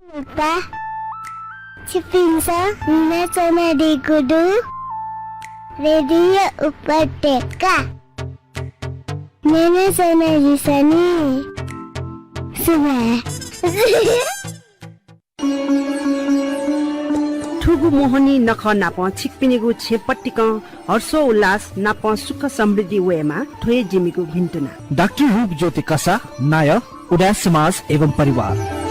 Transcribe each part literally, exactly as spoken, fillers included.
न्हापा छिपिन्सं न्यनाच्वनादीगु दु रेडियो उपत्यका। न्यनाच्वनादिसँ नि। सुभाय्। थुगु मोहनी नखः नाप छिकपिनिगु छेँ पतिकं हर्ष उल्लास नाप सुख समृद्धि वयेमा, थ्व हे जिमिगु भिन्तुना। डाक्टर रूपज्योति कसाः, नायः, उदाय् समाज एवं परिवार।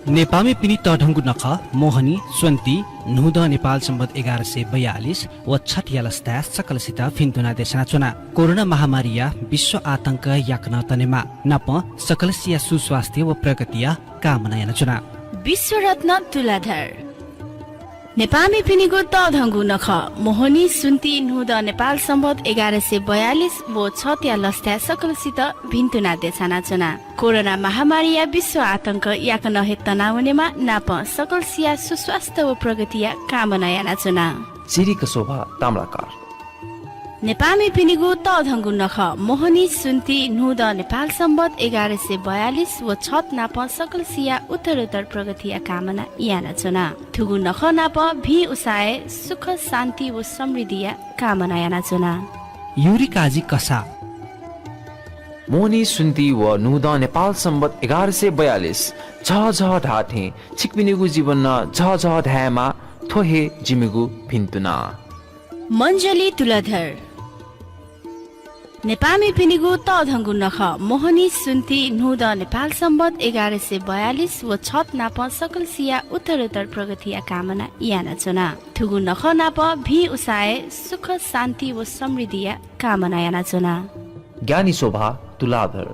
नेपाःमिपिनि तःधंगु नखः मोहनी स्वन्ति न्हूदँ नेपाल सम्बत एघार सय बयालिस व छठया लसताय् सकलसित भिन्तुना देछानाच्वना। कोरोना महामारीया विश्व आतंक याकनं तनेमा। नाप सकलसिया सुस्वास्थ्य व प्रगतिया कामना यानाच्वना। विश्वरत्न तुलाधर। नेपाःमिपिनिगु तःधंगु नखः मोहनी स्वन्ति न्हूदँ नेपाल सम्बत एघार सय बयालिस व छठया लसताय् सकलसित भिन्तुना देछानाच्वना। कोरोना महामारीया विश्व आतंक याकनं हे तनावनेमा। नाप सकलसिया सुस्वास्थ्य व प्रगतिया कामना यानाच्वना। चिरिक शोभा ताम्राकार। नेपाःमिपिनिगु तःधंगु नखः मोहनी स्वन्ति न्हूदँ नेपाल सम्बत एघार सय बयालिस व छठ नाप सकलसिया उत्तरोत्तर प्रगतिया कामना यानाच्वना। थुगु नखः नाप भिं उसाँय् सुख, शान्ति व समृद्धिया कामना यानाच्वना। युरी काजी कसाः। मोहनी स्वन्ति व न्हूदँ नेपाल सम्बत एघार सय बयालिस झःझः धाःथें छिकपिनिगु जीवन नं झःझः धायेमा, थ्व हे जिमिगु भिन्तुना। मञ्जली तुलाधर। नेपाःमिपिनिगु तःधंगु नखः मोहनी स्वन्ति न्हूदँ नेपाल सम्बत एघार सय बयालिस व छठ नाप सकलसिया उत्तरोत्तर प्रगतिया कामना यानाच्वना। थुगु नखः नाप भिं उसाँय् सुख, शान्ति व समृद्धिया कामना यानाच्वना। ज्ञानी शोभा तुलाधर।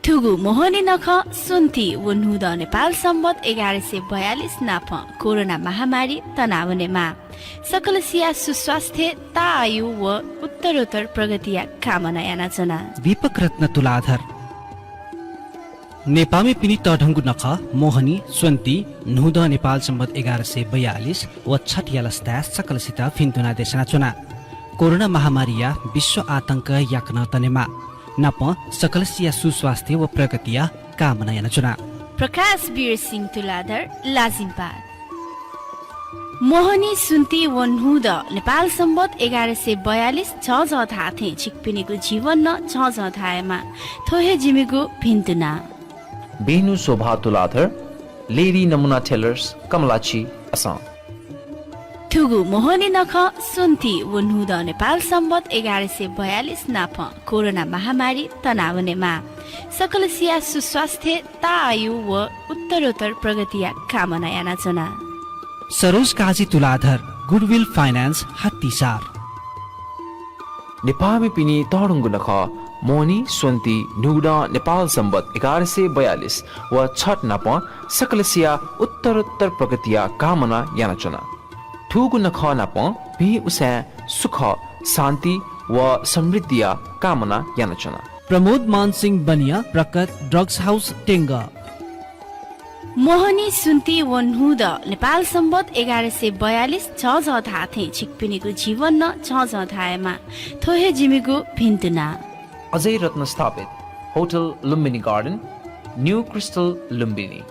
थुगु मोहनी नखः स्वन्ति व न्हूदँ नेपाल सम्बत एघार सय बयालिस नाप कोरोना महामारी तनावनेमा। सकलसिया सुस्वास्थ्य, ताःआयु व उत्तरोत्तर प्रगतिया कामना यानाच्वना। दीपक रत्न तुलाधर। नेपाःमिपिनि तःधंगु नखः मोहनी स्वन्ति न्हूदँ नेपाल सम्बत एघार सय बयालिस व छठया लसताय् सकलसित भिन्तुना देछानाच्वना। कोरोना महामारीया विश्व आतंक याकनं तनेमा। नाप सकलसिया सुस्वास्थ्य व प्रगतिया कामना यानाच्वना। प्रकाश वीर सिंह तुलाधर, लाजिम्पाद। मोहनी स्वन्ति व न्हूदँ नेपाल सम्बत एघार सय बयालिस झःझः धाःथें छिकपिनिगु जीवन नं झःझः धायेमा, थ्व हे जिमिगु भिन्तुना। बेनु शोभा तुलाधर, लेडी नमुना टेलर्स, कमलाछि, असं। थुगु मोहनी नखः स्वन्ति व न्हूदँ नेपाल सम्बत एघार सय बयालिस नाप कोरोना महामारी तनावनेमा। सकलसिया सुस्वास्थ्य, ताःआयु व उत्तरोत्तर प्रगतिया कामना यानाच्वना। सरोज काजी तुलाधर, गुडविल फाइनान्स, हात्तीसार। नेपाःमिपिनि तःधंगु नखः मोहनी स्वन्ति न्हूदँ नेपाल सम्बत एघार सय बयालिस व छठ नाप सकलसिया उत्तरोत्तर प्रगतिया कामना यानाच्वना। थुगु नखः नाप भिं उसाँय् सुख, शान्ति व समृद्धिया कामना यानाच्वना। प्रमोद मान सिंह बनिया, प्रकट, ड्रग्स हाउस, तेंग। मोहनी स्वन्ति व न्हूदँ नेपाल सम्बत एघार सय बयालिस झःझः धाःथें छिकपिनिगु जीवन नं झःझः धायेमा, थ्व हे जिमिगु भिन्तुना। Ajay Ratna Sthapit, hotel Lumbini garden, new crystal Lumbini.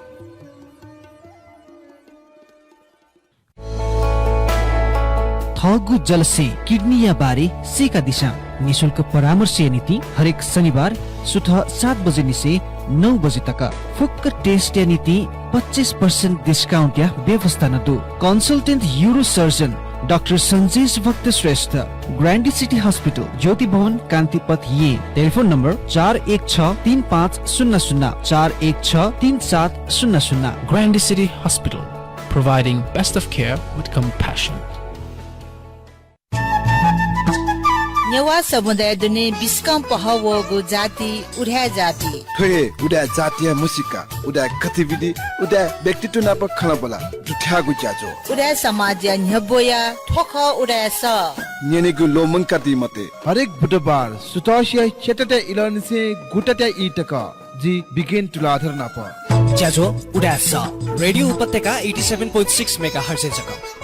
थःगु जलस्यें किडनीया बारे सीकादिसँ। निशुल्क परामर्शया निंतिं हरेक शनिबार सुथ सात बजेनिसें नौ बजे तक। फुक्क टेस्टया निंतिं पच्चिस प्रतिशत डिस्काउन्टया व्यवस्था नं दु। कन्सल्टेन्ट युरोसर्जन डाक्टर सन्जेश भक्त श्रेष्ठ, ग्रान्डी सिटी हस्पिटल, ज्योति भवन, कान्तिपथ, येँ। टेलिफोन नम्बर चार एक छ तीन पाँच शून्य शून्य, चार एक छ तीन सात शून्य शून्य। Grande City Hospital, providing best of care with compassion. Newah समुदाय दुने बिस्कं पहः वःगु जाति उदाय् जाति। थ्व हे उदाय् जातिया म्हसीका, उदाय् गतिविधि, उदाय् व्यक्तित्व नाप खँल्हाबल्हा दुथ्याःगु ज्याझ्वः। उदाय् समाजया न्ह्यब्वया थ्व खः उदाय् सः। न्यनेगु ल्वःमंकादी मते। हरेक बुधबार सुथसिया च्यातात्या इलंनिसें गुतात्या ई तक जि बिगेन तुलाधर नाप। ज्याझ्वः उदाय् सः, रेडियो उपत्यका eighty seven point six megahertz जक।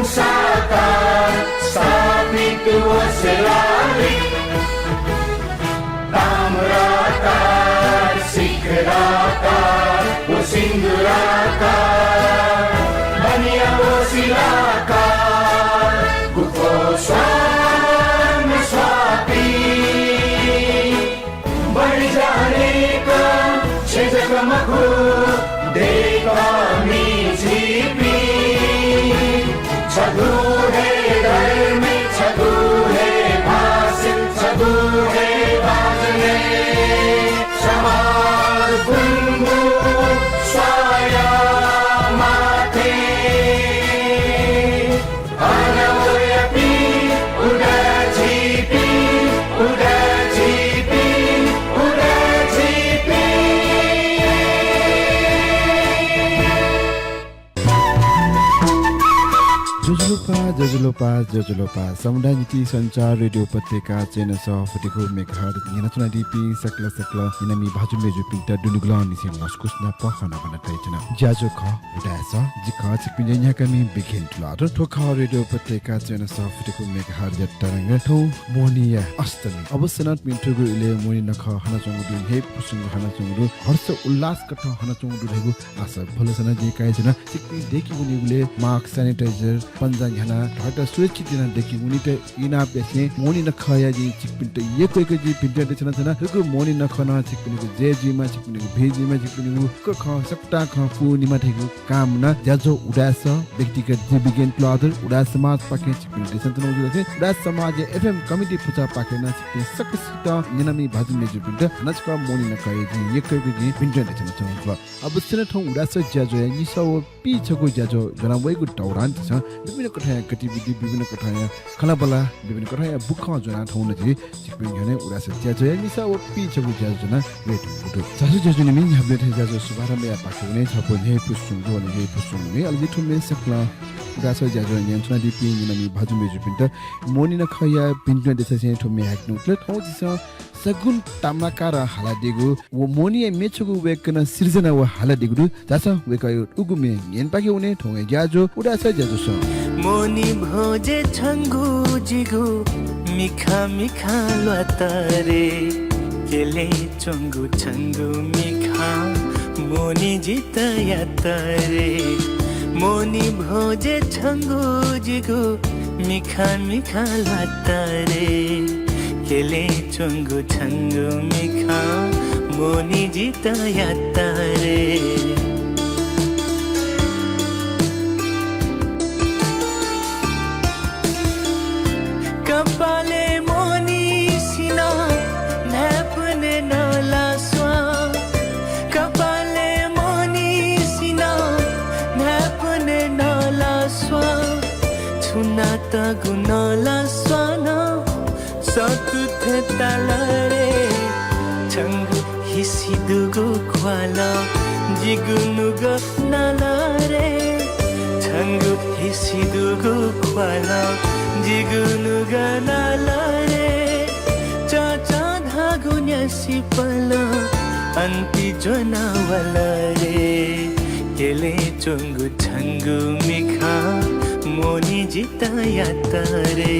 साकार स्थापित व शिलालेख, ताम्राकार, शिखराकार व सिन्दूराकार, बनिया व शिलाकार, गुफो स्वर्ण स्वापी। बढी जानेका छेँ जक मखु, दय्‌कःमि झीपिं। छगू हे धर्मी, छगू हे भाषिं, छगू हे बाजने। समाज पुंगू स्वाया माथि। अन वयापिं उदाय् झीपिं, उदाय् झीपिं, उदाय् झीपिं। ज्वजलपा, ज्वजलपा, ज्वजलपा। समुदाय नीति सञ्चार रेडियो उपत्यका चय्‌न्वय् सः फुति खु मेगाहर्ज न्यनाच्वनादीपिं सकल सकल न्यनामि भाजु मय्‌जुपिन्त दुनुगलंनिसें लसकुस नाप हनाबना तयाच्वना। ज्याझ्वः खः उदाय् सः, जि खः छिकपिनि ज्या न्ह्याकामि बिघेन तुलाधर। थ्व खः रेडियो उपत्यका चय्‌न्वय् सः फुति खु मेगाहर्जया तरंग। थौं मोहनीया अष्टमी। अवश्य नं छिकपिं थुगु इलय् मोहनी नखः हनाच्वंगु दु, न्ह्यइपुसे च्वंगु हनाच्वंगु दु, हर्ष उल्लास कथं हनाच्वंगु दु धइगु आशा भलसा नं जिं कयाच्वना। छिकपिं दय्‌के वनीबलय् mask, sanitizer, पन्जा न्ह्यानाः थःत सुरक्षित यानाः दय्‌के वनेत इनाप यासें मोहनी नखःया जिं छिकपिन्त यक्व यक्व जिं भिंतुना देछानाच्वना। थुगु मोहनी नखः नं छिकपिनिगु जय जुइमा, छिकपिनिगु भिं जुइमा, छिकपिनिगु खँ सकतां खँ पूवनेमा धइगु कामना। ज्याझ्वः उदाय् सः, व्यक्तिगत जि बिघेन तुलाधर, उदाय् समाजपाखें छिकपिन्त देछानाच्वनागु दु। उदाय् समाजया एफएम कमिटी पुचःपाखें नं छिकपिं सकसितं न्यनामि भाजु मय्‌जुपिन्त हानं छकः मोहनी नखःया जिं यक्व यक्व जिं भिंतुना देछानाच्वनागु दु। अवश्य नं थौं उदाय् सः ज्याझ्वःया निसः व पीछगू ज्याझ्वः ज्वनावइगु दौरान झीसं विभिन्न कथंया गतिविधि, विभिन्न कथंया खँल्हाबल्हा, विभिन्न कथंया बुखँ ज्वनाः थौं नं झी छिकपिनि न्ह्यःने उदाय् सः ज्याझ्वःया निसः व पीछगू ज्याझ्वः ज्वना वयेधुंगु दु। झासँ ज्याझ्वःनिमि न्ह्याबलें थें ज्याझ्वः शुभारम्भ यायेपाखे वने छपु न्ह्यइपुसे च्वंगु, व न्ह्यइपुसे च्वंगु म्ये। अले जि थ्व म्ये सकलें उदाय् सः ज्याझ्वः न्यनाच्वनादीपिं न्यनामि भाजु मय्‌जुपिन्त मोहनी नखःया भिंतुना देछासें थ्व म्ये हाकनं उतले। थौं झीसं सगुन ताम्राकारं हालादीगु व मोहनीया मेछगू वय्‌कलं सिर्जना व हालादीगु दु। झासँ वय्‌कःया उगु म्ये न्यनेपाखे वने। थौं हे ज्याझ्वः उदाय् सः ज्याझ्वलय्। मोहनी भ्वजय् छंगु जिगु मिखा मिखा ल्वात रे। क्यलय् च्वंगु छंगु मिखां मोहनी जितः यात रे। मोहनी भ्वजय् छंगु जिगु मिखा मिखा ल्वात रे। क्यलय् च्वंगु छंगु मिखां मोहनी जितः यात रे। कपालय् मोहनी सिना न्हाय्‌पनय् नला स्वां। कपालय् मोहनी सिना न्हाय्‌पनय् नला स्वां। छुं नातागु नला स्वां नं सत्तु थें ताल रे। छंगु हिसि दुगु ख्वालं जिगु नुगः नाल रे। छंगु हिसि दुगु ख्वालं जिगु नुगः नाल रे। चचां धाःगु न्यासि पलं अन्ति ज्वना वल रे। क्यलय् च्वंगु छंगु मिखां मोहनी जितः यात रे।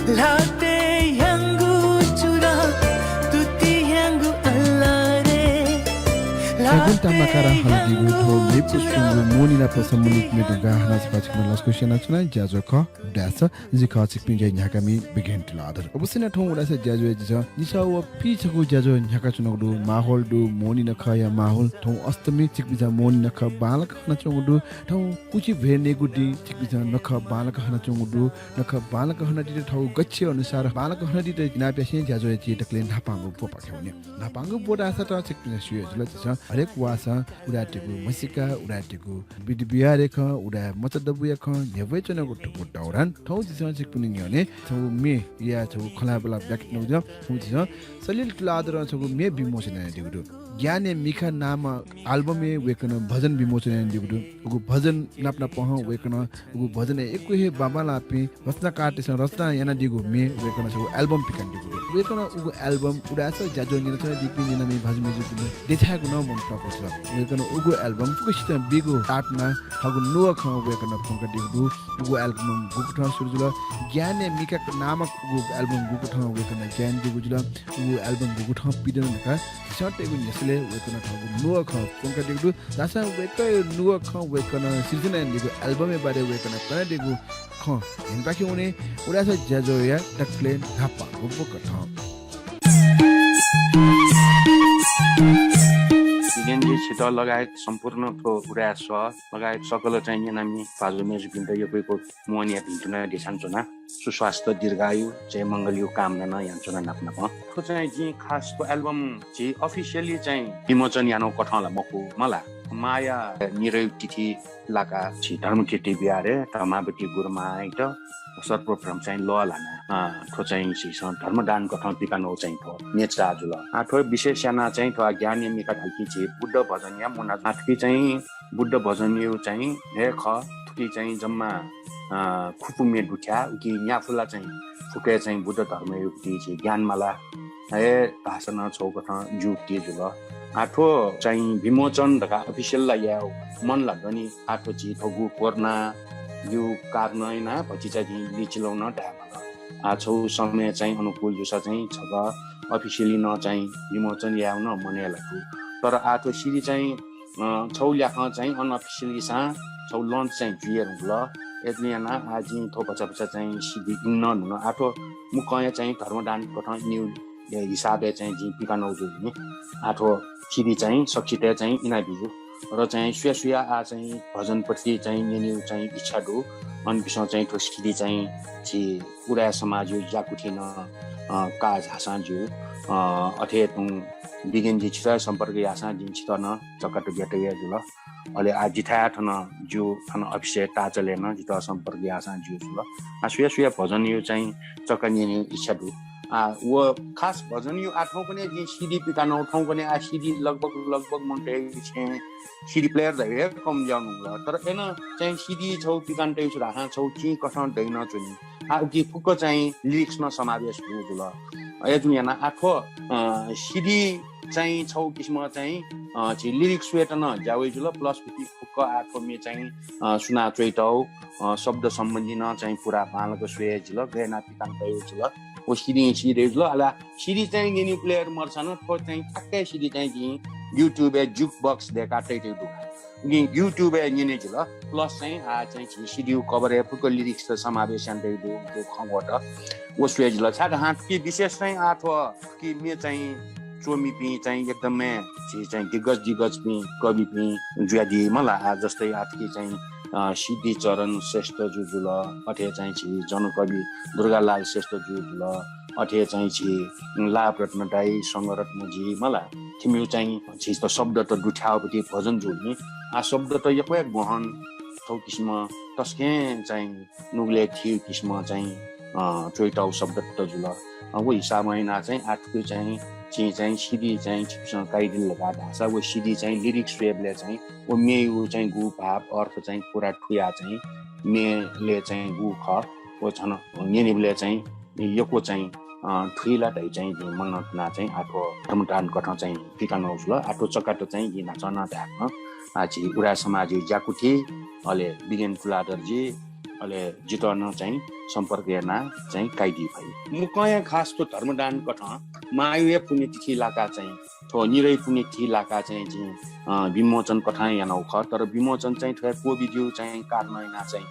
ल्हातय् ह्याउँगु चुरा, तुति ह्याउँगु अल्ला रे। सगुन ताम्राकारं हालादीगु थ्व म्ये पुसे च्वंगु मोहनी नाप सम्बन्धित म्ये धुंकाः हानं छकः छिकपिन्त लसकुस यानाच्वना। ज्याझ्वः खः उदाय् सः, जि खः छिकपिनि ज्या न्ह्याकामि बिघेन तुलाधर। अवश्य नं थौं उदाय् सः ज्याझ्वःया झीसं निसः व पीछगू ज्याझ्वः न्ह्याकाच्वनागु दु। माहौल दु, मोहनी नखःया माहौल। थौं अष्टमी, छिकपिन्सं मोहनी नखः बांलाक हनाच्वंगु दु। थौं कुचि भ्वय् नयेगु दिं, छिकपिन्सं नखः बांलाक हनाच्वंगु दु। नखः बांलाक हनादीत थौं गच्छे अनुसार बांलाक हनादीत इनाप यासें ज्याझ्वःया झी दकलय् न्हापांगु ब्वपाखे वने। न्हापांगु ब्व धाःसा त छिकपिन्सं स्यू हे जुल, झीसं हरेक वाःसं उदाय्‌तय्‌गु म्हसीका, उदाय्‌तय्‌गु विधि व्यवहारया खँ, उदाय् मचा दबूया खँ न्ह्यब्वयाच्वनागु थुगु दौरान थौं झीसं छिकपिनि न्ह्यःने छगू म्ये या छगू खँल्हाबल्हा ब्याकेत नगु जुल। थौं झीसं सलिल तुलाधरं छगू म्ये विमोचन यानादीगु दु। ज्ञानया मिखा नामक album-य् वय्कलं भजन विमोचन यानादीगु दु। उगु भजन नाप नापं वय्कलं उगु भजनय् यक्व हे बांबांलाःपिं रचनाकारतय्सं रचना यानादीगु म्ये वय्कलं छगू album पिकानादीगु दु। वय्कलं उगु album उदाय् सः ज्याझ्वः न्यनाच्वनादीपिं न्यनामि भाजु मय्जुपिन्त देछायेगु नं मन्त त्वाःगु खः। वय्कलं उगु album फुक्कसितं बीगु ताःतुना थःगु नुगः खँ वय्कलं प्वंकादीगु दु। उगु album गुकथं सुरु जुल, ज्ञानया मिखा नामक उगु album गुकथं वय्कलं ज्या यानादीगु जुल, उगु album गुकथं पिदन धकाः झीसं तयेगु न्ह्यसलय् वय्कलं थःगु नुगः खँ प्वंकादीगु दु। धाःसा वय्कःया नुगः खँ वय्कलं सिर्जना यानादीगु album-या बारे वय्कलं कनादीगु खँ न्यनेपाखे वने। उदाय् सः ज्याझ्वःया दकलय् न्हापां गुब्बुकथं। बिगेनजी, छितः लगायत सम्पूर्ण थ्व उदाय् सः लगायत सकल चाहिँ न्यनामि भाजु मय्जुपिन्त यक्व यक्व मोहनिया भिंतुना देछानाच्वना। सुस्वास्थ्य, दीर्घायु, जयमंगलया कामना नं यानाच्वना नाप नापं। थ्व चाहिँ जिं खास थ्व album झी officially चाहिँ विमोचन यानागु कथं ला मखु मला। मांया निरयु तिथि लाकाः झी धर्मकीर्ति विहारय् धर्मावती गुरुमांयात सर्वप्रथम चाहिँ लःल्हानाः, अ, थ्व चाहिँ झीसं धर्मदान कथं पिकानागु चाहिँ थ्व न्यंचाः जुल। आ, थ्व विशेष यानाः चाहिँ थ्व ज्ञानया मिखा धाल कि झी बुद्ध भजनया मुना जुल। आ, थुकी चाहिँ बुद्ध भजनया चाहिँ हे खः, थुकी चाहिँ जम्मा, अ, खुपु म्ये दुथ्याः उकी न्याफुला चाहिँ फुक्कं चाहिँ बुद्ध धर्मया उकी झी ज्ञानमाला हे धाःसा नं छगू कथं ज्यू कि जुल। आ, थ्व चाहिँ विमोचन धकाः official ला याये मन ला दनि। आ, थ्व झी थःगु कोरोनाया कारणं यानाः भतिचा झी लिचिलं नं धायेमाल। आ, छगू समय चाहिँ अनुकूल जूसा चाहिँ छकः officially नं चाहिँ विमोचन यायेगु नं मनय् लात। तर आ, थ्व CD चाहिँ अ, छगू ल्याखं चाहिँ unofficially सां छगू launch चाहिँ जुइ धुंकल। अय्‌जूगुलिं यानाः आः जिं थ्व भचा भचा चाहिँ CD इनाः नं धुन। आः थ्व मुक्कं हे चाहिँ धर्मदान कथं इनिगु हिसाबय् चाहिँ जिं पिकानागु जुल नि। आः थ्व CD चाहिँ सकसितं चाहिँ इनाबिज्यू। र चाहिँ सुया सुया आः चाहिँ भजनप्रति चाहिँ न्यनेगु चाहिँ इच्छा दु, अन बिस्युं चाहिँ थ्व CD चाहिँ झी उदाय् समाजया ज्याकुथिं नं, अ, का झाःसां ज्यू। अ, अथे तुं बिगेनजी छितः सम्पर्क याःसां जिं छितः नं चक्कात ब्यत याये जुल। अले आः जिथाय् थन ज्यू, थन अफिसय् ताःचालय् नं जितः सम्पर्क याःसां ज्यू जुल। आः सुया सुया भजनया चाहिँ चक्का न्यनेगु इच्छा दु। आः व खास भजनया आः थौंकन्हय् जिं CD पिकानागु, थौंकन्हय् आः CD लगभग, लगभग मनूतय् छेँय् CD player धइगु हे कम जुयावंगु दु। तर अय्‌नं चाहिँ CD छगू पिकानातयागु छु धाःसां छगू चिं कथं दइनं च्वनी। आः उकी फुक्क चाहिँ lyrics नं समावेश जूगु जुल। अय्‌जूगुलिं यानाः आः थ्व, अ, CD चाहिँ छगू किसिमं चाहिँ, अ, झी lyrics स्वयेत नं ज्या वइ जुल, plus उकी फुक्क आः थ्व म्ये चाहिँ, अ, सुनां च्वइतःगु, अ, शब्द सम्बन्धी नं चाहिँ पूरा बांलाक स्वये जुल, गय् यानाः पिकानातयागु जुल, व CD नं सी दइ जुल। अले CD चाहिँ न्यनेगु player मदुसां नं थ्व चाहिँ ठ्याक्कै CD चाहिँ जिं YouTube-य् jukebox दय्‌काः तयातयागु दु। उकिं YouTube-य् न्यने जुल, plus चाहिँ आः चाहिँ झी CD-या cover-य् फुक्क lyrics त समावेश यानातयागु दु, दु खँ वःत। व स्वये जुल। छाय्‌धाःसा थुकी विशेष चाहिँ आः थ्व थुकी म्ये चाहिँ च्वमिपिं चाहिँ एकदमै झी चाहिँ दिग्गज दिग्गजपिं कविपिं जुयादीम्ह ला। आः जस्तै आः थुकी चाहिँ, अ, सिद्धिचरण श्रेष्ठ जु जुल, अथे चाहिँ झी जनकवि दुर्गालाल श्रेष्ठ जु जुल, अथे चाहिँ झी लाभरत्न दाइ, संघरत्न जी मला, थिमिउ चाहिँ झी त शब्द त दुथ्याःगु भजन जू नि। आः शब्द त यक्व हे गहन थ्व किसिम तसकं चाहिँ नुगलय् थीगु किसिम चाहिँ, अ, च्वइतःगु शब्द त जुल। अ, व हिसाबं यानाः चाहिँ आः थुकी चाहिँ झी चाहिँ CD चाहिँ छिकपिन्सं काइदिल धकाः धाःसा व CD चाहिँ lyrics स्वयेबलय् चाहिँ व म्येयागु चाहिँ गु भाव अर्थ चाहिँ पूरा थुयाः चाहिँ म्येलय् चाहिँ गु खः व झन न्यनेबलय् चाहिँ यक्व चाहिँ, अ, थुइ ला धइ चाहिँ जिं मनं तुनाः चाहिँ आः थ्व धर्मदान कथं चाहिँ पिकानागु जुल। आः थ्व चक्कात चाहिँ जिं न्हाचः नं धायेकथं आः झी उदाय् समाजया ज्याकुथि, अले बिगेन तुलाधर जी, अले जितः नं चाहिँ सम्पर्क यानाः चाहिँ काइदी फइ। मुक्कं हे खास थ्व धर्मदान कथं मांया हे पुण्यतिथि लाकाः चाहिँ थ्व निरयु पुण्यतिथि लाकाः चाहिँ जिं, अ, विमोचन कथं यानागु खः। तर विमोचन चाहिँ थ्व COVID-या चाहिँ कारणं यानाः चाहिँ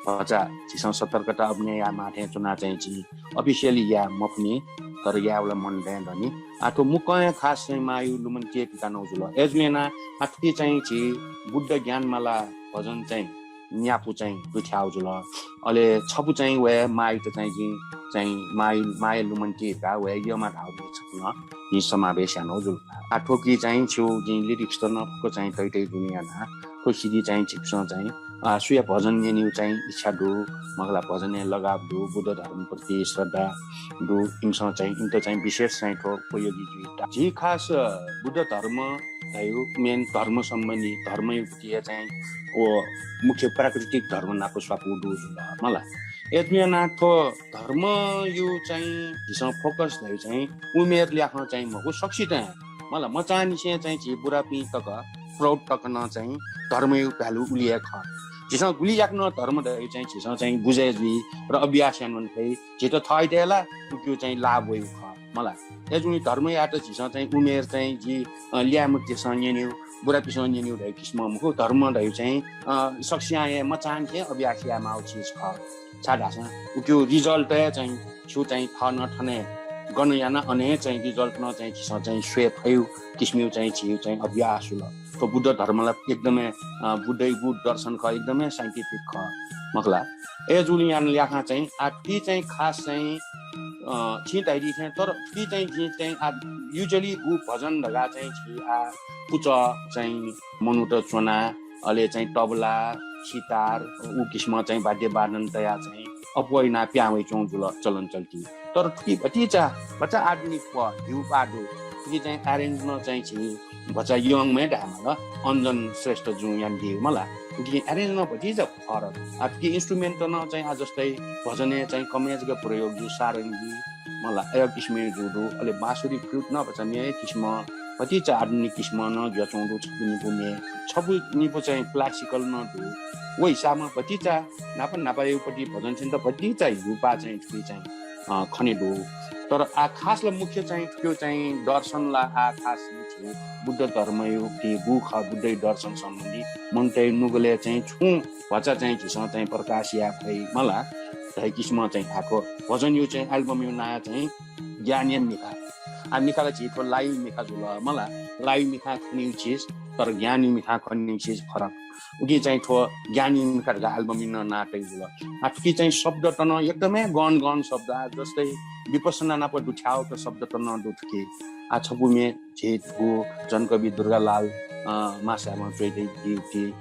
भचा झीसं सतर्कता अभियान यायेमाः थें च्वनाः चाहिँ जिं officially याये मफुनि, तर यायेबलय् मन दयें दनि। आः थ्व मुक्कं हे खास चाहिँ मांया लुमन्ति हे पिकानागु जुल। अय्‌जूगुलिं यानाः आः थुकी चाहिँ झी बुद्ध ज्ञानमाला भजन चाहिँ न्यापु चाहिँ दुथ्याःगु जुल। अले छपु चाहिँ वया मांयात चाहिँ जिं चाहिँ मांया, मांया लुमन्ति धकाः वया यःम्ह धाःगु छपु नं जिं समावेश यानागु जुल। आः थुकी चाहिँ छगू जिं lyrics त नं फुक्क चाहिँ तइतइ दुने यानाः थ्व सिद्धि चाहिँ झीपिसं चाहिँ, अ, सुया भजन न्यनेगु चाहिँ इच्छा दु, मखु ला, भजनय् लगाव दु, बुद्ध धर्मप्रति श्रद्धा दु, इमिसं चाहिँ, इमित चाहिँ विशेष चाहिँ थ्व उपयोगी जुइ। झी खास बुद्ध धर्म धयागु main धर्म सम्बन्धी धर्मया प्रति चाहिँ व मुख्य प्राकृतिक धर्म नाप स्वापू दु जुल मला। अय्‌जूगुलिं यानाः थ्व धर्मया चाहिँ झीसं focus धयागु चाहिँ उमेर ल्याखं चाहिँ मखु, सकसितं मला, मचांनिसें चाहिँ झी बुरापिं तक, प्रौढ तक नं चाहिँ धर्मया value उलि हे खः। झीसं गुलि याकनं धर्म धयागु चाहिँ झीसं चाहिँ बुझे जुइ र अभ्यास यानाः फइ, झीत थःत हे ला उकिया चाहिँ लाभ वइगु खः मला। अय्‌जूगुलिं धर्मयात झीसं चाहिँ उमेर चाहिँ झी, अ, ल्याय्म्हतय्‌सं न्यनेगु, बुरापिसं न्यनेगु धयागु किसिमं मखु, धर्म धयागु चाहिँ, अ, सकसियां हे मचांनिसें अभ्यास यायेमाःगु चिज खः। छाय्‌धाःसा उकिया result हे चाहिँ छु चाहिँ थन थने गन याना अन हे चाहिँ result नं चाहिँ झीसं चाहिँ स्वये फइगु किसिमया चाहिँ झीगु चाहिँ अभ्यास जुल। थ्व बुद्ध धर्मला एकदमै, अ, बुद्धयागु दर्शन खः, एकदमै scientific खः मखु ला। अय्‌जूगुलिं यानाः ल्याखं चाहिँ आः थुकी चाहिँ खास चाहिँ, अ, छिं धयादी थें, तर थुकी चाहिँ जिं चाहिँ आः usually गु भजन धकाः चाहिँ झी आः पुचः चाहिँ मनूत च्वना, अले चाहिँ तबला, सितार, उ किसिमं चाहिँ वाद्य वादन तयाः चाहिँ अप्वः यानाः पिहां वयाच्वंगु जुल चलन चल्ति। तर थुकी भतिचा, भचा आधुनिक प-, न्ह्यू पाः दु। थुकी चाहिँ arrange नं चाहिँ झी भचा young म्ये धायेमाल, अञ्जन श्रेष्ठजुं यानादीगु मला। थुकी arrange नं भतिचा फरक। आः थुकी instrument नं चाहिँ आः जस्तै भजनय् चाहिँ कमय् जक प्रयोग जू, सारंगी, मला, अय् किसिमया जू दु, अले बाँसुरी, flute नं भचा मेगु किसिमं, भतिचा आधुनिक किसिमं नं जुयाच्वंगु दु, छपु निपु म्ये, छपु निपु चाहिँ classical नं दु। व हिसाबं भतिचा न्हापा न्हापायागु प्रति भजन छिन्त भतिचा न्ह्यू पाः चाहिँ थुकी चाहिँ, अ, खने दु। तर आः खास ला मुख्य चाहिँ थुकी चाहिँ दर्शन ला आः खास झी बुद्ध धर्मया गु खः, बुद्धया दर्शन सम्बन्धी मनूतय् नुगलय् चाहिँ छुं भचा चाहिँ झीसं चाहिँ प्रकाश याये फइ मला धइगु किसिमं चाहिँ हाकः। भजनया चाहिँ album या नां चाहिँ ज्ञानया मिखा। आः मिखा ला झी थ्व लाया मिखा जुल मला, लाया मिखां खनीगु चिज, तर ज्ञानया मिखां खनीगु चिज फरक। उकिं चाहिँ थ्व ज्ञानया मिखा धकाः album या नं नां तयागु जुल। आः थुकी चाहिँ शब्दत नं एकदमै गन गन शब्द, आः जस्तै विपश्यना नाप दुथ्याःगु शब्दत नं दु थुकी। आः छपु म्ये झी गु जनकवि दुर्गालाल, अ, मास्याबं च्वयादीगु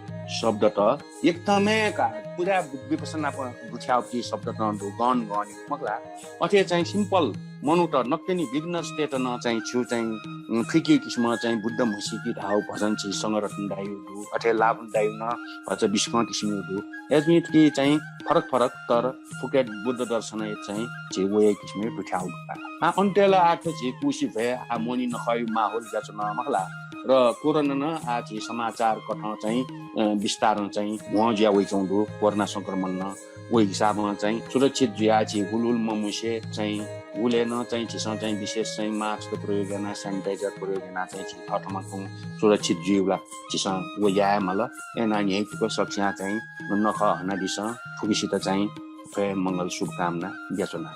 शब्दत एकदमै का-, पुरा विपश्यना नाप दुथ्याःगु शब्दत नं दु, गन गन मखु ला। अथे चाहिँ simple मनूत नकतिनि beginners-तय्त नं चाहिँ छु चाहिँ, उम्, खुइकेगु किसिमं चाहिँ बुद्ध म्हसीके धाःगु भजन झी संघरत्न दाइया दु, अथे लाभन दाइया नं भचा बिस्कं किसिमया दु। अय्‌जूगुलिं थुकी चाहिँ फरक फरक तर फुक्क बुद्ध दर्शनया चाहिँ झी वया किसिमया दुथ्याःगु का। आः अन्तय् ला आः थ्व झी कुसि भ्वय् आः मोहनी नखःया माहौल जुयाच्वन मखु ला। र कोरोना नं आः झी समाचार कथं चाहिँ, अ, बिस्तारं चाहिँ म्हो जुया वइच्वंगु दु, कोरोना संक्रमण नं। व हिसाबं चाहिँ सुरक्षित जुयाः झी हुलहुल ममुसे चाहिँ हुलय् नं चाहिँ झीसं चाहिँ विशेष चाहिँ mask प्रयोग यानाः, sanitizer प्रयोग यानाः चाहिँ झी थःथम्हं तुं सुरक्षित जुइगु ला झीसं व याये माल। अय्‌नं न्ह्यइपुक सकसियां चाहिँ नखः हनादिसँ, फुक्कसित चाहिँ थ्व हे मंगल शुभकामना बियाच्वना।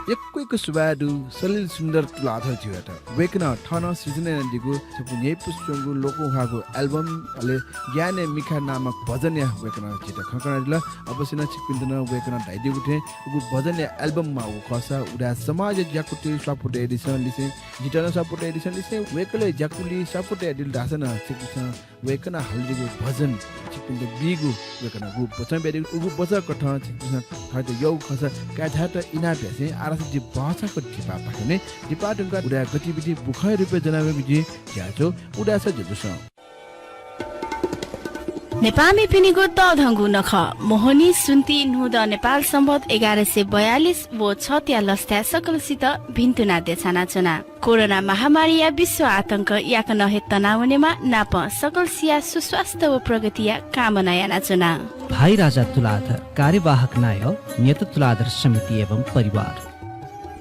यक्व यक्व सुभाय् दु सलिल सुन्दर तुलाधर ज्यूयात। वय्‌कलं थन सृजना यानादीगु छपु न्ह्यइपुसे च्वंगु लोकंह्वाःगु album, अले ज्ञानया मिखा नामक भजनया वय्‌कलं झीत खँ कनादिल। अवश्य नं छिकपिन्त नं वय्‌कलं धयादीगु थें उगु भजनया album माःगु खःसा उदाय् समाजया ज्याकुति स्वापू तयादिसँ लिसें, जितः नं स्वापू तयादिसँ लिसें, वय्‌कःया ज्याकुति स्वापू तयादिल धाःसा नं छिकपिन्सं वय्‌कलं हालादीगु भजन छिकपिन्त बीगु वय्‌कलं गु वचन बियादीगु, उगु वचन कथं छिकपिन्सं थःत यःगु खँसा काय् धायेत इनाप यासें आः धाःसा जि भचा कथं धिबा पाखें नं धिबा धुंकाः उदाय् गतिविधि बुखँया रूपय् ज्वनावयेगु जिं ज्याझ्वः उदाय् सा ज्याझ्वलय्। नेपाःमिपिनिगु तःधंगु नखः मोहनी सुन्ति न्हूदँ नेपाल सम्बत एघार सय बयालिस व छतया लसताय् सकलसित भिन्तुना देछानाच्वना। कोरोना महामारीया विश्व आतंक याकनं हे तनावनेमा नापं सकलसिया सुस्वास्थ्य व प्रगतिया कामना यानाच्वना। भाइ राजा तुलाधर, कार्यवाहक नायः, न्यत तुलाधर समिति एवं परिवार।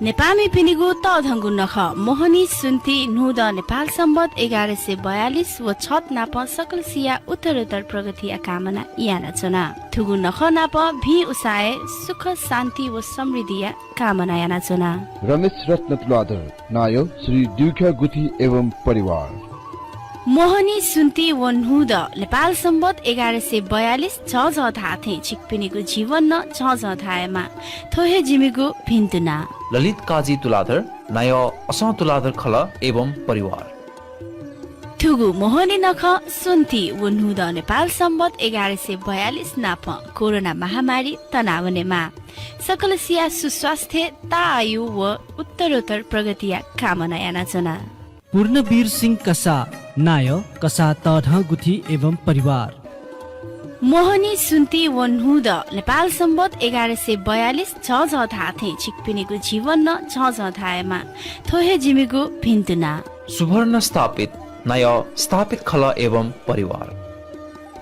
नेपाःमिपिनिगु तःधंगु नखः मोहनी सुन्ति न्हूदँ नेपाल सम्बत एघार सय बयालिस व छत नापं सकलसिया उत्तरोत्तर प्रगतिया कामना यानाच्वना। थुगु नखः नापं भिं उसाँय् सुख, शान्ति व समृद्धिया कामना यानाच्वना। रमेश रत्न तुलाधर, नायः श्री द्युख्या गुथि एवं परिवार। मोहनी सुन्ति व न्हूदँ नेपाल सम्बत एघार सय बयालिस झःझः धाःथें छिकपिनिगु जीवन नं झःझः धायेमा। थ्व हे जिमिगु भिन्तुना। ललित काजी तुलाधर, नायः असं तुलाधर खलः एवं परिवार। थुगु मोहनी नखः स्वन्ति व न्हूदँ नेपाल सम्बत एघार सय बयालिस नाप कोरोना महामारी तनावनेमा सकलसिया सुस्वास्थ्य, ताःआयु व उत्तरोत्तर प्रगतिया कामना यानाच्वना। पूर्णवीर सिंह कसाः, नायः कसाः तःधं गुथि एवं परिवार। मोहनी स्वन्ति व न्हूदँ नेपाल सम्बत एघार सय बयालिस झःझः धाःथें छिकपिनिगु जीवन नं झःझः धायेमा। थ्व हे जिमिगु भिन्तुना। सुवर्ण स्थापित, नायः स्थापित खलः एवं परिवार।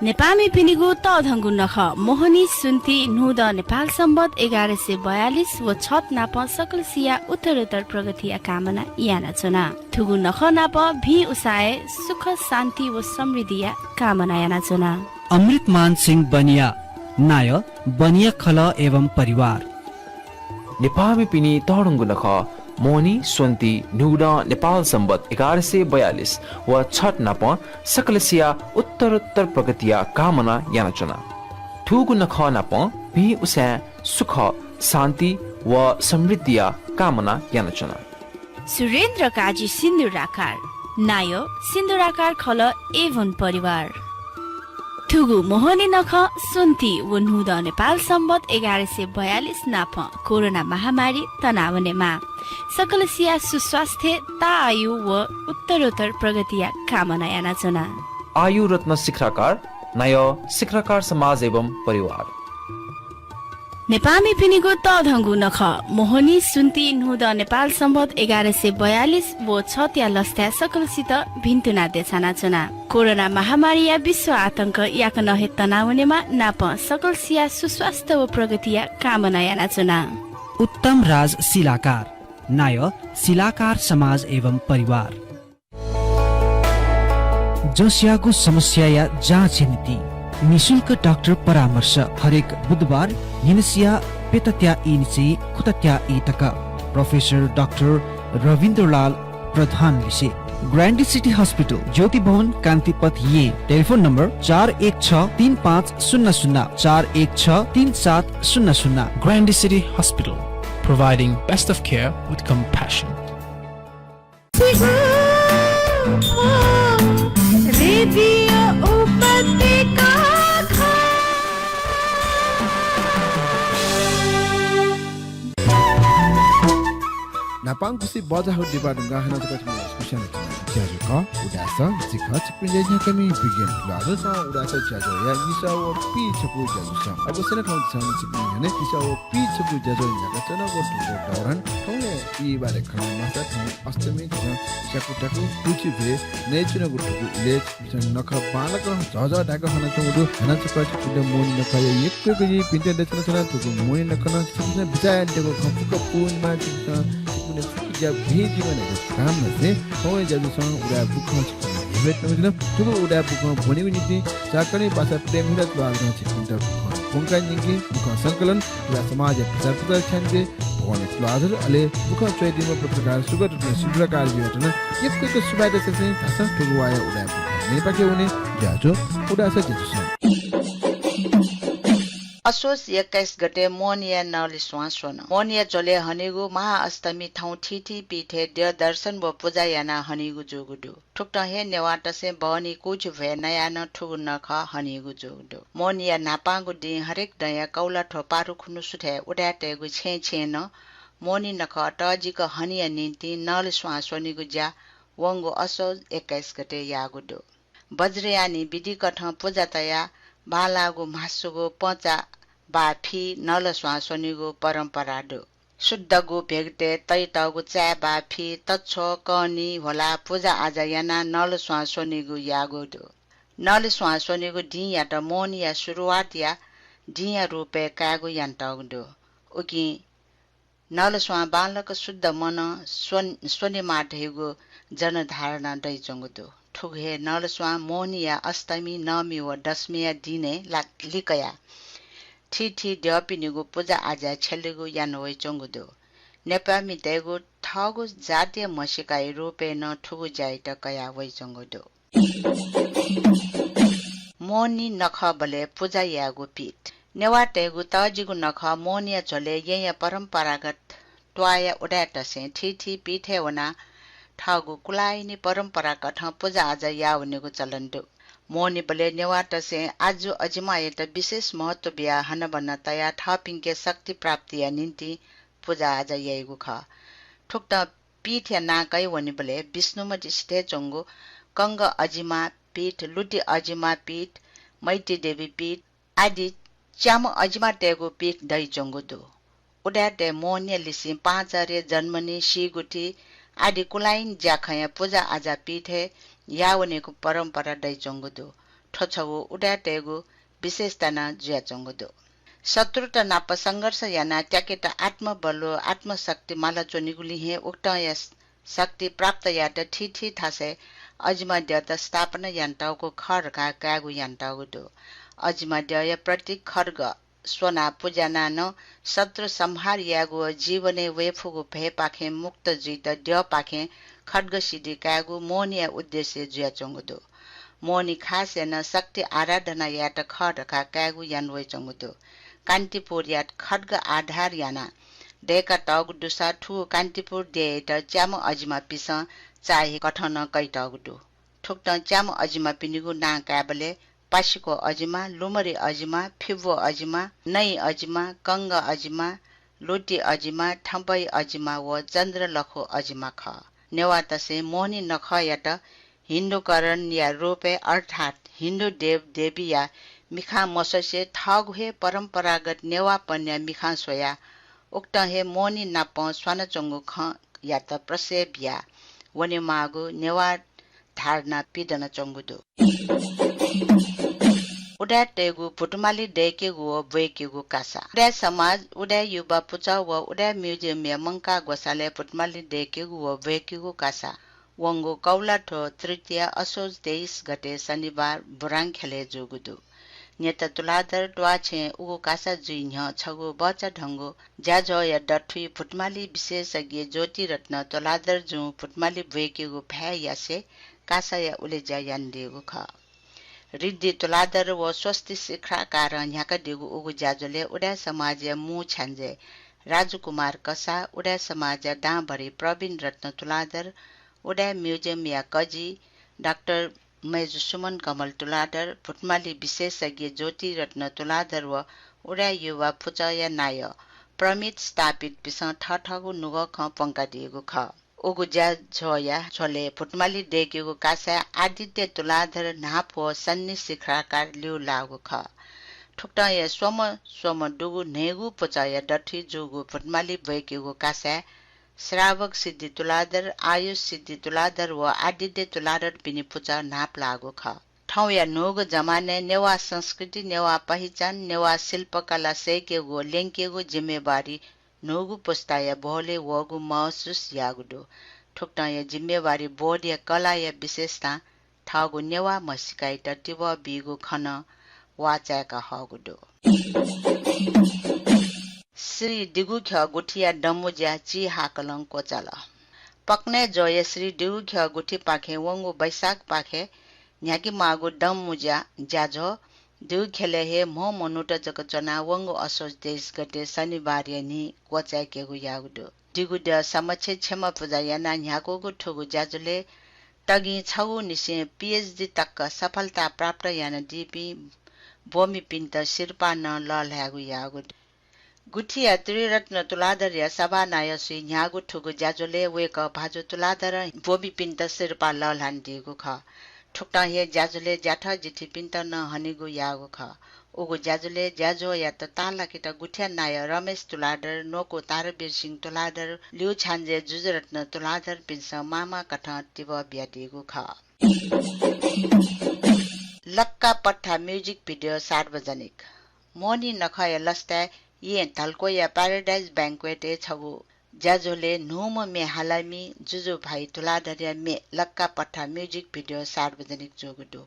नेपाःमिपिनिगु तःधंगु नखः मोहनी स्वन्ति न्हूदँ नेपाल सम्बत एघार सय बयालिस व छठ नाप सकलसिया उत्तरोत्तर प्रगतिया कामना यानाच्वना। थुगु नखः नाप भिं उसाँय् सुख, शान्ति व समृद्धिया कामना यानाच्वना। अमृतमान सिंह बनिया, नायः बनिया खलः एवं परिवार। नेपाःमिपिनि तःधंगु नखः मोहनी स्वन्ति न्हूदँ नेपाल सम्बत एघार सय बयालिस व छठ नाप सकलसिया उत्तरोत्तर प्रगतिया कामना यानाच्वना। थुगु नखः नाप भिं उसाँय् सुख, शान्ति व समृद्धिया कामना यानाच्वना। सुरेन्द्र काजी सिन्दुराकार, नायः सिन्दुराकार खलः एवं परिवार। थुगु मोहनी नखः स्वन्ति व न्हूदँ नेपाल सम्बत एघार सय बयालिस नाप कोरोना महामारी तनावनेमा सकलसिया सुस्वास्थ्य, ताःआयु व उत्तरोत्तर प्रगतिया कामना यानाच्वना। आयु रत्न शिखराकार, नायः शिखराकार समाज एवं परिवार। नेपाःमिपिनिगु तःधंगु नखः मोहनी स्वन्ति न्हूदँ नेपाल सम्बत एघार सय बयालिस व छठया लसताय् सकलसित भिन्तुना देछानाच्वना। कोरोना महामारीया विश्व आतंक याकनं हे तनावनेमा नाप सकलसिया सुस्वास्थ्य व प्रगतिया कामना यानाच्वना। उत्तम राज शिलाकार, नायः शिलाकार समाज एवं परिवार। जसयागु समस्याया जाँचया निंतिं निशुल्क डाक्टर परामर्श हरेक बुधबार न्हिनसिया प्यतात्या ई निसें खुतात्या ई तक। प्रोफेसर डाक्टर रविन्द्रलाल प्रधान लिसे। ग्रान्डी सिटी हस्पिटल, ज्योति भवन, कान्तिपथ, येँ। टेलिफोन नम्बर चार एक छ तीन पाँच शून्य शून्य, चार एक छ तीन सात शून्य शून्य। Grande City Hospital, providing best of care with compassion. Radio उपत्यका। न्हापांगु खुसि बचाः हःगु दिपाः दुंकाः हानं छकः छिकपिनि ज्याझ्वः खः उदाय् सः, जि खः छिकपिनि ज्याझ्वःम्ह विज्ञान तुलाधर। उदाय् सः ज्याझ्वःया निसः व पीछपु ज्याझ्वलय् अवश्य नं थौं छिकपिनि न्ह्यःने निसः व पीछपु ज्याझ्वः न्ह्याकाच्वनागु दु। थौं हे ई बारे खँ ल्हायेमाःसा थौं अष्टमी झीसं स्याकु ताकु कुछि भ्वय् नयेच्वनागु दु। इलय् छिकपिन्सं नखः बांलाक झःझः धायेक हनाच्वंगु दु। हानं छकः छिकपिन्त मोहनी नखःया यक्व यक्व जिं भिंतुना देछानाच्वना। थुगु मोहनी नखः नं छिकपिन्सं बिचाः यानातयेगु खँ फुक्क पूवनेमा। छिकपिन्सं छिकपिनि फुक्क ज्या भिं जुइमा धकाः कामनासे थौंया ज्याझ्वलय् उदाय् बुखँ छिकपिन्त न्ह्यब्वयेत्यनागु दु। थुगु उदाय् बुखँ ब्वनेगु निंतिं चाकंनिपासा प्रेमहिरा तुलाधरं छिकपिन्त बुखँ ब्वंकाः न्यंकी। बुखँ संकलन, तुला समाजया प्रचार प्रसार ख्यानातये भवानी तुलाधर, अले बुखँ च्वयादीम्ह पत्रकार सुगत रत्न सिन्दुराकारजुयात नं यक्व यक्व सुभाय् देछासें धाःसा थुगु वाःया उदाय् बुखँ न्ह्यःने पाखे वने। ज्याझ्वः उदाय् सः ज्याझ्वलय्। असोज एक्काइस गते मोहनीया नलिस्वां स्वन्हु। मोहनीया झ्वलय् हनीगु महाअष्टमी थौं थीथी पीठय् द्यः दर्शन व पुजा यानाः हनीगु जूगु दु। थुकथं हे नेवाःतय्सं बहनी कुछि भ्वय् नयाः नं थुगु नखः हनीगु जूगु दु। मोहनीया न्हापांगु दिं हरेक दँया कौलाथ्व पारुखुन्हु सुथय् उदाय् तयेगु छेँय् छेँय् नं मोहनी नखः तःजिक हनेया निंतिं नलिस्वां स्वनीगु ज्या वंगु असोज एक्काइस गते याःगु दु। बज्रयानी विधिकथं पुजा तयाः बांलाःगु म्हासुगु पँचा वा फि नलस्वां स्वनीगु परम्परा दु। शुद्धगु भेगतय् तयातःगु चाय् वा फि तछ्व, कःनि ह्वलाः पुजा आजा यानाः नलस्वां स्वनीगु याःगु दु। नलस्वां स्वनीगु दिंयात मोहनीया सुरुवातया दिंया रूपय् कायेगु यानातःगु दु। उकिं नलस्वां बांलाक शुद्ध मनं स्वने, स्वनेमाः धइगु जनधारणा दयाच्वंगु दु। थुगु हे नलस्वां मोहनीया अष्टमी, नवमी व दशमीया दिनय् ला-, लिकयाः थीथी द्यःपिनिगु पुजा आजा छ्यलेगु याना वयाच्वंगु दु। नेपाःमितय्गु थःगु जातीय म्हसीकाया रूपय् नं थुगु ज्यायात कयाः वयाच्वंगु दु। मोहनी नखःबलय् पुजा यायेगु पीठ। नेवाःतय्गु तःजिगु नखः मोहनीया झ्वलय् येँया परम्परागत त्वाःया उदाय्तय्सं थीथी पीठय् वनाः थःगु कुलायनी परम्परा कथं पुजाआजा याः वनेगु चलन दु। मोहनीबलय् नेवाःतय्सं आजु अजिमायात विशेष महत्व बियाः हनाबना तयाः थःपिंके शक्ति प्राप्तिया निंतिं पुजाआजा याइगु खः। थुकथं पीठया नां कयावनीबलय् विष्णुमतिसिथय् च्वंगु कंग अजिमा पीठ, लुति अजिमा पीठ, मैत्रीदेवी पीठ आदि च्याम्ह अजिमातय्गु पीठ दइच्वंगु दु। उदाय्तय् मोहनीया लिसें पाहांचह्रे, जन्मनि, सीगुथि आदि कुलायनी ज्याखँया पुजाआजा पीठय् याः वनेगु परम्परा दइच्वंगु दु। थ्व छगू उदाय्तय्गु विशेषता नं जुयाच्वंगु दु। शत्रुत नाप संघर्ष यानाः त्याकेत आत्मबल व आत्मशक्ति माला च्वनीगुलिं हे उकथंया शक्ति प्राप्त यायेत थीथी थासय् अजिमा द्यःत स्थापना यानातःगु खः धकाः कायेगु यानातःगु दु। अजिमा द्यःया प्रतीक खड्ग स्वनाः पुज्यानाः नं शत्रु संहार यायेगु व जीवनय् वयेफुगु भयपाखें मुक्त जुइत द्यःपाखें खड्ग सिद्धि कायेगु मोहनीया उद्देश्य जुयाच्वंगु दु। मोहनी खास यानाः शक्ति आराधना यायेत खः धकाः कायेगु याना वयाच्वंगु दु। कान्तिपुरया खड्ग आधार यानाः दय्कातःगु दुसा थुगु कान्तिपुर देय्यात च्याम्ह अजिमापिसं चाःहिकथं नं कयातःगु दु। थुकथं च्याम्ह अजिमापिनिगु नां कायेबलय् पासिको अजिमा, लुमरि अजिमा, फिब्व अजिमा, नइ अजिमा, कंग अजिमा, लुति अजिमा, थम्पइ अजिमा व चन्द्रलखु अजिमा खः। नेवाःतय्सं मोहनी नखःयात हिन्दुकरणया रूपय् अर्थात् हिन्दू देवदेवीया मिखां मस्वसे थःगु हे परम्परागत नेवाःपनया मिखां स्वयाः उकथं हे मोहनी नाप स्वानाच्वंगु खँयात प्रश्रय बियाः वनेमाःगु नेवाः धारणा पिदनाच्वंगु दु। उदाय्तय्गु भुतमाली दय्केगु व ब्वय्केगु कासा। उदाय् समाज, उदाय् युवा पुचः व उदाय् म्युजियमया मंकाः ग्वसालय् भुतमाली दय्केगु व ब्वय्केगु कासा वंगु कौलाथ्व तृतीया असोज तेइस गते शनिबार बुरांख्यलय् जूगु दु। न्यत तुलाधर त्वाःछेँय् उगु कासा जुइ न्ह्यः छगू बचाधंगु ज्याझ्वःया दथुइ भुतमाली विशेषज्ञ ज्योतिरत्न तुलाधरजुं भुतमाली ब्वय्केगु भाय् यासें कासाया उलेज्या यानादीगु खः। रिद्धि तुलाधर व स्वस्ति शिखराकारं न्ह्याकादीगु उगु ज्याझ्वलय् उदाय् समाजया मू छ्याञ्जे राजकुमार कसाः, उदाय् समाजया दांभरि प्रवीण रत्न तुलाधर, उदाय् म्युजियमया कजि डाक्टर मय्जु सुमन कमल तुलाधर, भुतमाली विशेषज्ञ ज्योतिरत्न तुलाधर व उदाय् युवा पुचःया नायः प्रमित स्थापितपिसं थःथःगु नुगः खँ प्वंकादीगु खः। उगु ज्याझ्वःया झ्वलय् भुतमाली दय्केगु कासाय् आदित्य तुलाधर, न्हाप व सन्नी शिखराकार ल्यू लाःगु खः। थुकथं हे स्वम्ह स्वम्ह दुगु न्हय्गू पुचःया दथुइ जूगु भुतमाली ब्वय्केगु कासाय् श्रावक सिद्धि तुलाधर, आयुष सिद्धि तुलाधर व आदित्य तुलाधरपिनि पुचः न्हाप लाःगु खः। थौंया न्हूगु जमानय् नेवाः संस्कृति, नेवाः पहिचान, नेवाः शिल्पकला सय्केगु व ल्यंकेगु जिम्मेवारी न्हूगु पुस्ताया बोहलय् वःगु महसुस याःगु दु। थुकथं हे जिम्मेवारी बोधया कलाया विशेषतां थःगु नेवाः म्हसीकायात तिबः बीगु खँ नं वाःचाय्का हःगु दु। श्री दिगुख्यः गुथिया दँमुँज्या चिहाकलं क्वचाल। पकनय् ज्वःया श्री दिगुख्यः गुथिपाखें वंगु वैशाखपाखे न्ह्याकेमाःगु दँमुँज्या ज्याझ्वः दिगुख्यलय् हे म्हो मनूत जक च्वनाः वंगु असोज तेइस गते शनिबारया न्हि क्वचाय्केगु याःगु दु। दिगुद्यः समक्ष क्षमा पुजा यानाः न्ह्याकूगु थुगु ज्याझ्वलय् तगिं छगूनिसें PhD तक सफलता प्राप्त यानादीपिं ब्वमिपिन्त सिरपाः नं लःल्हायेगु याःगु दु। गुथिया त्रिरत्न तुलाधरया सभानायःसुइ न्ह्याःगु थुगु ज्याझ्वलय् वय्कः भाजु तुलाधरं ब्वमिपिन्त सिरपाः लःल्हानादीगु खः। थुकथं हे ज्याझ्वलय् ज्याथ जिथिपिन्त नं हनेगु याःगु खः। उगु ज्याझ्वलय् ज्याझ्वःयात ताःलाकेत गुथिया नायः रमेश तुलाधर, न्वकू तारावीर सिंह तुलाधर, ल्यू छ्याञ्जे जुजुरत्न तुलाधरपिन्सं मामा कथं तिबः बियादीगु खः। लक्का पट्ठा music video सार्वजनिक। मोहनी नखःया लसताय् येँ धल्कोया Paradise Banquet-य् छगू ज्याझ्वलय् न्हूम्ह म्ये हालामि जुजु भाइ तुलाधरया म्ये लक्का पट्ठा music video सार्वजनिक जूगु दु।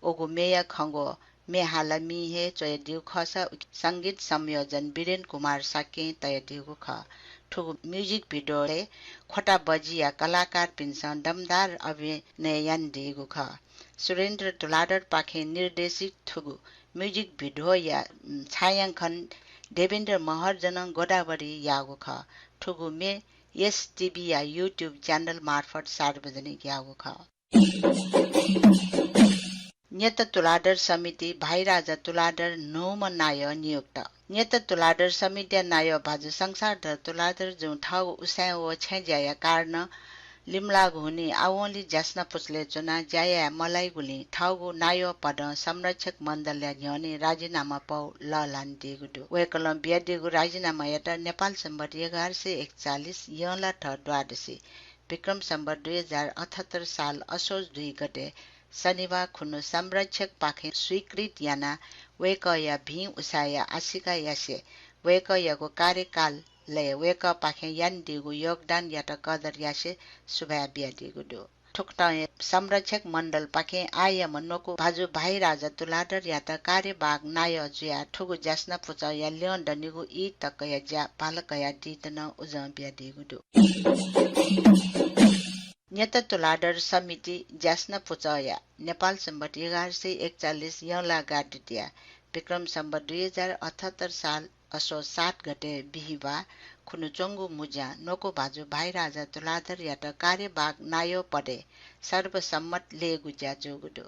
उगु म्येया खँग्वः म्ये हालामिं हे च्वयादीगु खःसा उकी संगीत संयोजन वीरेन कुमार शाक्यं तयादीगु खः। थुगु music video-य् ख्वता बजिया कलाकारपिन्सं दमदार अभिनय यानादीगु खः। सुरेन्द्र तुलाधरपाखें निर्देशित थुगु music video-या, उम्, छायांकन देवेन्द्र महर्जनं गोदावरी याःगु खः। थुगु म्ये एसटीभीया YouTube च्यानल मार्फत सार्वजनिक याःगु खः। न्यत तुलाधर समिति भाइराजा तुलाधर न्हूम्ह नायः नियुक्त। न्यत तुलाधर समितिया नायः भाजु संसारधर तुलाधर जुं थःगु उसाँय् व छेँज्याया कारणं लिमलाःगु हुनिं आवंलि ज्यासना पुचलय् च्वनाः ज्या याये मलाइगुलिं थःगु नायः पदं संरक्षक मण्डलया न्ह्यःने राजीनामा पौ लःल्हानादीगु दु। वय्कलं बियादीगु राजीनामायात नेपाल संवत् एघार सय एकचालिस यंलाथः द्वादशी विक्रम संवत् दुई हजार अठहत्तर साल असोज दुई गते शनिबार खुन्हु संरक्षकपाखें स्वीकृत यानाः वय्कःया भिं उसाँय्‌या आशिका यासें वय्कःयागु कार्यकालय् वय्कःपाखें यानादीगु योगदानयात कदर यासें सुभाय् बियादीगु दु। थुकथं हे संरक्षक मण्डलपाखें आःयाम्ह न्वकू भाजु भाइराजा तुलाधरयात कार्यवाहक नायः जुयाः थुगु ज्यासना पुचःया ल्यं दनिगु ई तकया ज्या भाला कयादीत नं उजं बियादीगु दु। न्यत तुलाधर समिति ज्यासना पुचःया नेपाल संवत् एघार सय एकचालिस यंलागा द्वितीया विक्रम संवत् दुई हजार अठहत्तर साल असोज सात गते बिहिबाः खुन्हु च्वंगु मुँज्यां न्वकू भाजु भाइराजा तुलाधरयात कार्यवाहक नायः पदय् सर्वसम्मत लयेगु ज्या जूगु दु।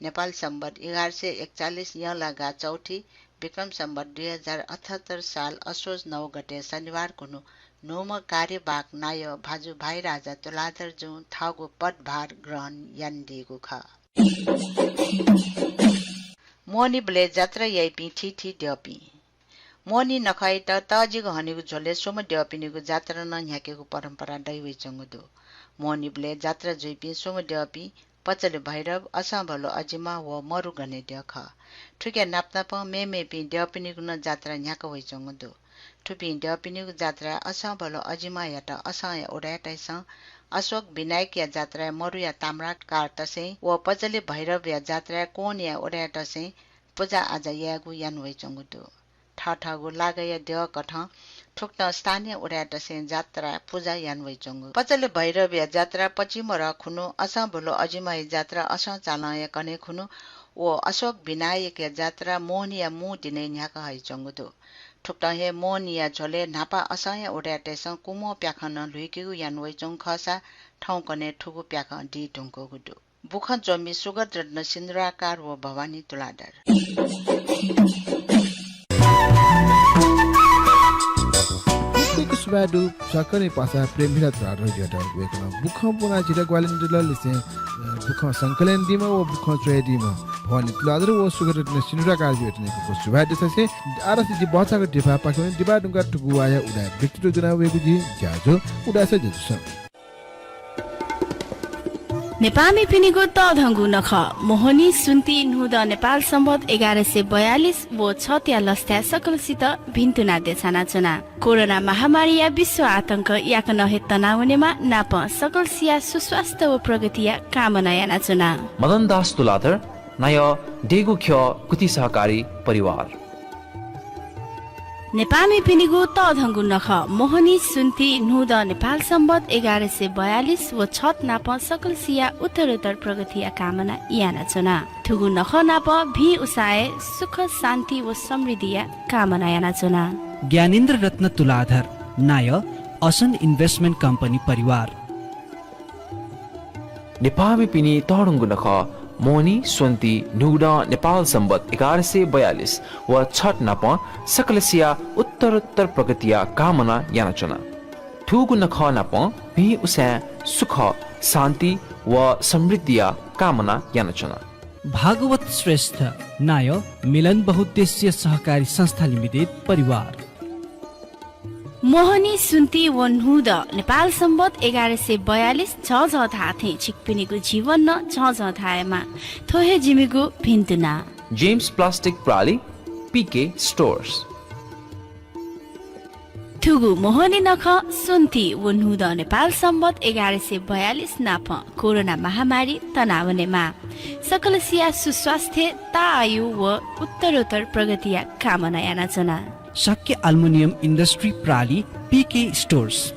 नेपाल संवत् एघार सय एकचालिस यंलागा चौथी विक्रम संवत् दुई हजार अठहत्तर साल असोज नौ गते शनिबार खुन्हु न्हूम्ह कार्यवाहक नायः भाजु भाइराजा तुलाधर जुं थःगु पदभार ग्रहण यानादीगु खः। मोहनीबलय् जात्रा याइपिं थीथी द्यःपिं। मोहनी नखःयात तःजिक हनेगु झ्वलय् स्वम्ह द्यःपिनिगु जात्रा नं न्ह्याकेगु परम्परा दयावइच्वंगु दु। मोहनीबलय् जात्रा जुइपिं स्वम्ह द्यःपिं पचले भैरव, असंभलो अजिमा व मरुगने द्यः खः। थुकिया नापनापं मेमेपिं द्यःपिनिगु नं जात्रा न्ह्याका वइच्वंगु दु। थुपिं द्यःपिनिगु जात्राय् असंभलो अजिमायात असंया उदाय्‌तय्‌सं, अशोक विनायकया जात्राय् मरुया ताम्राकारतय्‌सं व पचले भैरवया जात्राय् कोनया उदाय्‌तय्‌सं पुजा आजा यायेगु याना वइच्वंगु दु। थःथःगु लागाया द्यःकथं थुकथं स्थानीय उदाय्‌तय्‌सं जात्राय् पुजा याना वइच्वंगु। पचले भैरवया जात्रा पच्चिम रः खुन्हु असंभलो अजिमाया जात्रा असं चालंया कन्हय् खुन्हु व अशोक विनायकया जात्रा मोहनीया मू दिनय् न्ह्याका हइच्वंगु दु। थुकथं हे मोहनीया झ्वलय् न्हापा असंया उदाय्‌तय्‌सं कुम्ह प्याखं नं ल्हुइकेगु याना वइच्वंगु खःसा थौंकन्हय् थुगु प्याखं दी धुंकूगु दु। बुखँ च्वमि सुगत रत्न सिन्दुराकार व भवानी तुलाधर। यक्व यक्व सुभाय् दु, स्वाकने पासा प्रेमभिला तुलाधरजुयात। वय्‌कलं बुखँ ब्वनाः झीत ग्वाहालि यानादिल, लिसें, अ, बुखँ संकलन यानादीम्ह व बुखँ च्वयादीम्ह भवानी तुलाधर व सुगत रत्न सिन्दुराकारजुयात नं यक्व यक्व सुभाय् देछासें आः धाःसा जि भचा दिपाः पाखे वने। दिपाः धुंकाः थुगु वाःया उदाय् व्यक्तित्व ज्वना वयेगु जि ज्याझ्वः उदाय् सः ज्याझ्वलय्। नेपाःमिपिनिगु तःधंगु नखः मोहनी स्वन्ति न्हूदँ नेपाल संवत् एघार सय बयालिस व छठया लसताय् सकलसित भिन्तुना देछानाच्वना। कोरोना महामारीया विश्व आतंक याकनं हे तनावनेमा नापं सकलसिया सुस्वास्थ्य व प्रगतिया कामना यानाच्वना। मदनदास तुलाधर, नायः देगु ख्यः कुति सहकारी परिवार। नेपाःमिपिनिगु तःधंगु नखः मोहनी स्वन्ति न्हूदँ नेपाल संवत् एघार सय बयालिस व छठ नापं सकलसिया उत्तरोत्तर प्रगतिया कामना यानाच्वना। थुगु नखः नाप भिं उसाँय् सुख, शान्ति व समृद्धिया कामना यानाच्वना। ज्ञानेन्द्र रत्न तुलाधर, नायः असन Investment Company परिवार। नेपाःमिपिनि तःधंगु नखः मोहनी स्वन्ति न्हूदँ नेपाल संवत् एघार सय बयालिस व छठ नापं सकलसिया उत्तरोत्तर प्रगतिया कामना यानाच्वना। थुगु नखः नापं भिं उसाँय् सुख, शान्ति व समृद्धिया कामना यानाच्वना। भागवत श्रेष्ठ, नायः मिलन बहुद्देश्य सहकारी संस्था लिमिटेड परिवार। मोहनी स्वन्ति व न्हूदँ नेपाल संवत् एघार सय बयालिस झःझः धाःथें छिकपिनिगु जीवन नं झःझः धायेमा। थ्व हे जिमिगु भिन्तुना। जेम्स प्लास्टिक प्राली, पीके स्टोर्स। थुगु मोहनी नखः स्वन्ति व न्हूदँ नेपाल संवत् एघार सय बयालिस नापं कोरोना महामारी तनावनेमा। सकलसिया सुस्वास्थ्य, ताःआयु व उत्तरोत्तर प्रगतिया कामना यानाच्वना। शाक्य Aluminium Industry प्राली, पीके स्टोर्स।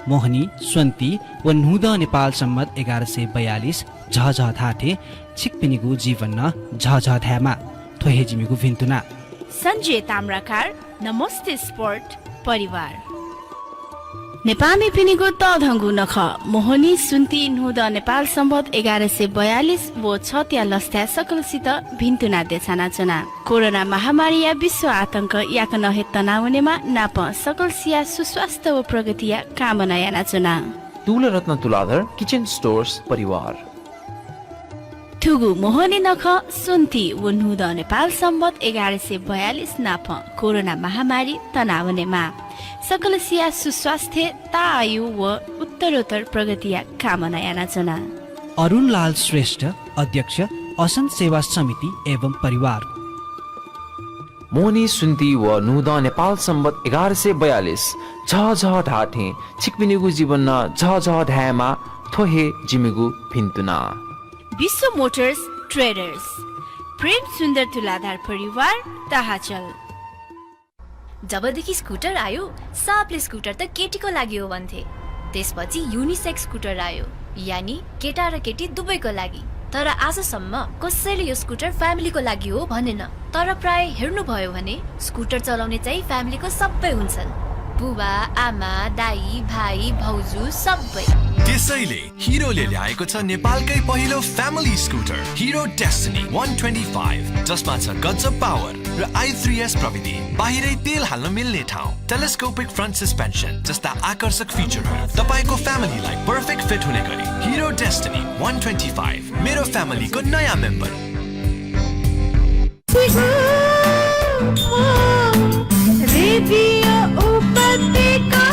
मोहनी स्वन्ति व न्हूदँ नेपाल संवत् एघार सय बयालिस झःझः धाःथें छिकपिनिगु जीवन नं झःझः धायेमा। थ्व हे जिमिगु भिन्तुना। सञ्जय ताम्राकार, नमस्ते स्पोर्ट परिवार। नेपाःमिपिनिगु तःधंगु नखः मोहनी सुन्ति न्हूदँ नेपाल सम्बत एघार सय बयालिस व छत्या लसथाय् सकलसित भिन्तुना देछानाच्वना। कोरोना महामारीया विश्व आतंक याकनं हे तनावनेमा नापं सकलसिया सुस्वास्थ्य व प्रगतिया कामना यानाच्वना। तुलरत्न तुलाधर, किचन स्टोर्स परिवार। थुगु मोहनी नखः सुन्ति व न्हूदँ नेपाल सम्बत एघार सय बयालिस नापं कोरोना महामारी तनावनेमा। सकलसिया सुस्वास्थ्य, ताःआयु व उत्तरोत्तर प्रगतिया कामना यानाच्वना। अरुणलाल श्रेष्ठ, अध्यक्ष, असन सेवा समिति एवं परिवार। मोहनी सुन्ति व न्हूदँ नेपाल सम्बत एघार सय बयालिस झःझः धाःथें छिकपिनिगु जीवन नं झःझः धायेमा, थ्व हे जिमिगु भिन्तुना। विश्व मोटर्स ट्रेडर्स, प्रेम सुन्दर तुलाधर परिवार, ताहाचल। जबदेखि स्कुटर आयो, सबले स्कुटर त केटीको लागि हो भन्थे। त्यसपछि युनिसेक्स स्कुटर आयो, यानी केटा र केटी दुवैको लागि। तर आजसम्म कसैले यो स्कुटर फ्यामिलीको लागि हो भनेन। तर प्राय हेर्नुभयो भने स्कुटर चलाउने चाहिँ फ्यामिलीको सबै हुन्छन्। बुबा, आमा, दाइ, भाइ, भाउजू सबै। त्यसैले हिरोले ल्याएको छ नेपालकै पहिलो फ्यामिली स्कुटर हिरो डेस्टिनी वान ट्वेन्टी फाइभ, जसमा छ गजब पावर र आई थ्री एस प्रविधि। बाहिरै तेल हाल्न मिल्ने ठाउँ, टेलिस्कोपिक फ्रन्ट सस्पेन्सन जस्ता आकर्षक फिचरहरू, तपाईंको फ्यामिलीलाई पर्फेक्ट फिट हुने गरी हिरो डेस्टिनी वान ट्वेन्टी फाइभ, मेरो फ्यामिलीको नयाँ मेम्बर। रेडियो उपत्यका।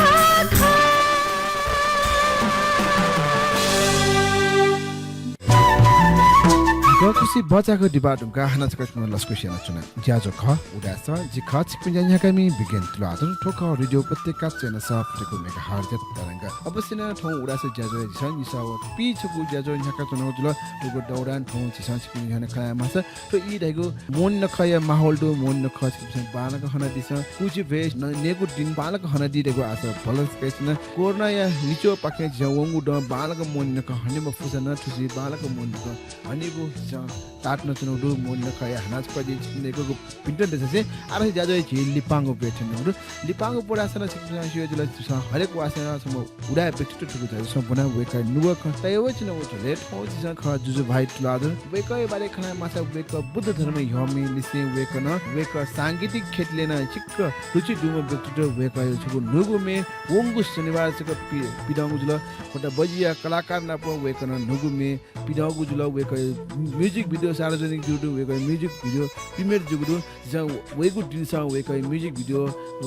गखुसी बचाःगु दिबा धुंकाः हानं छकः छिकपिनि लसकुस यानाच्वना। ज्याझ्वः खः उदाय् सः, जि खः छिकपिनि ज्या न्ह्याकामि विज्ञान तुलाधर। थ्व खः रेडियो उपत्यका चय्न्हय् सत्ताइस मेगाहर्जया तरंग। अवश्य नं थौं उदाय् सः ज्याझ्वःया झीसं निसः व पीछगू ज्याझ्वः न्ह्याकाच्वनागु जुल। थुगु दौरान थौं झीसं छिकपिनि न्ह्यःने खँ ल्हायेमाःसा थ्व ई धइगु मोहनी नखःया माहौल दु, मोहनी नखः छिकपिन्सं बांलाक हनादिसँ। कुची भेष न-, नेगु दिं बांलाक हनादी धइगु आशा भलसा कयाच्वना। कोरोनाया लिच्वःपाखें झीसं वंगु दँ बांलाक मोहनी नखः हने मफुसा नं थुसी बांलाक मोहनी नखः हनेगु झीसं ताःतुनाच्वनागु दु। मोहनी नखःया हानं छकः जिं छिकपिन्त यक्व यक्व भिंतुना देछासें आः धाःसा ज्याझ्वःया झी लिपांगु ब्रेक थ्यनेगु दु। लिपांगु ब्रेकय् हानं छिकपिन्सं स्यू जुल, झीसं हरेक वासय् नं छम्ह उदाय् व्यक्तित्व थुगु ज्याझ्वलय् ब्वनाः वय्कःया नुगः खँ तयावयाच्वनागु जुल। थौं झीसं खः जुजुभाइ तुलाधर। वय्कःया बारे खँ ल्हायेमाःसा वय्कः बुद्ध धर्म ह्यःमि लिसें वय्कलं वय्कः सांगीतिक क्षेत्रय् नं छिक्क रुचि दुम्ह व्यक्तित्व। वय्कःया छगू न्हूगु म्ये वंगु शनिबार छकः पि-, पिदंगु जुल। खोटा बजिया कलाकार नाप वय्कलं न्हूगु म्ये पिदंगु जुल। वय्कःया म्युजिक भिडियो सार्वजनिक जूगु दु, वय्कःया म्युजिक भिडियो प्रिमियर जूगु दु। झीसं वइगु दिनसं वय्कःया म्युजिक भिडियो,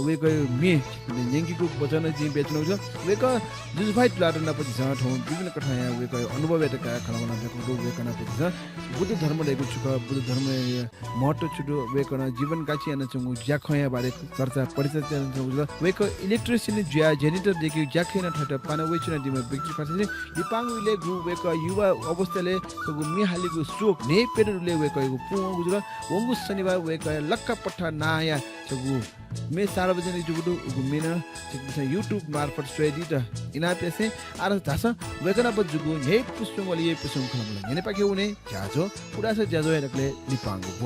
वय्कःया म्ये न्यंकीगु वचन जिं बियाच्वनागु जुल। वय्कः जुजुभाइ तुलाधर नाप झीसं थौं विभिन्न कथंया वय्कःया अनुभवयात काय् खँल्हाबल्हा ब्यूगु दु। वय्कः नाप झीसं बुद्ध धर्म धइगु छु खः, बुद्ध धर्मया महत्व छु दु, वय्कलं जीवन काछि यानाच्वंगु ज्याखँया बारे चर्चा परिचर्चा यानाच्वनागु जुल। वय्कः इलेक्ट्रिसियन जुयाः जेनेरेटर दय्केगु ज्याखँय् नं थःत पाना वयाच्वनादीम्ह व्यक्ति खः। लिपांगु इलय् गु वय्कः युवा अवस्थाय् छगू म्ये हालेगु शोक न्हय्प्यदँ दुलय् वय्कःयागु पूवंगु जुल। वंगु शनिबार वय्कःया लक्कापट्टा नांया छगू म्ये सार्वजनिक जूगु दु। उगु म्ये नं छिकपिन्सं YouTube मार्फत स्वयादीत इनाप यासें आः धाःसा वय्कः नाप जूगु न्ह्यइपुसे च्वंगु व लय्‌पुसे च्वंगु खँल्हाबल्हा न्यनेपाखे वने। ज्याझ्वः उदाय् सः ज्याझ्वःया दकलय् लिपांगु ब्व।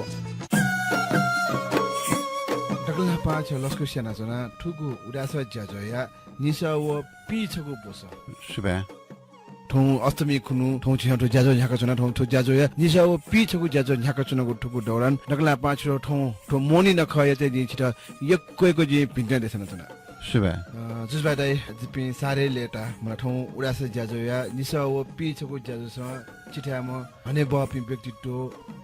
दकलय् न्हापां छितः लसकुस यानाच्वना। थुगु उदाय् सः ज्याझ्वःया निसः व पीछगू ब्वसः। सुभाय्। थौं अष्टमी खुन्हु, थौं झीसं थ्व ज्याझ्वः न्ह्याकाच्वना, थौं थ्व ज्याझ्वःया निसः व पीछगू ज्याझ्वः न्ह्याकाच्वनागु थुगु दौरान दकलय् न्हापां छितः थौं थ्व मोहनी नखःयात जिं छितः यक्व यक्व जिं भिंतुना देछानाच्वना। सुभाय्। अ, जुजुभाइ दाइ, जिपिं साह्रै लय्ताः। मला थौं उदाय् सः ज्याझ्वःया निसः व पीछगू ज्याझ्वलय् छिथाय्म्ह हनेबहःपिं व्यक्तित्व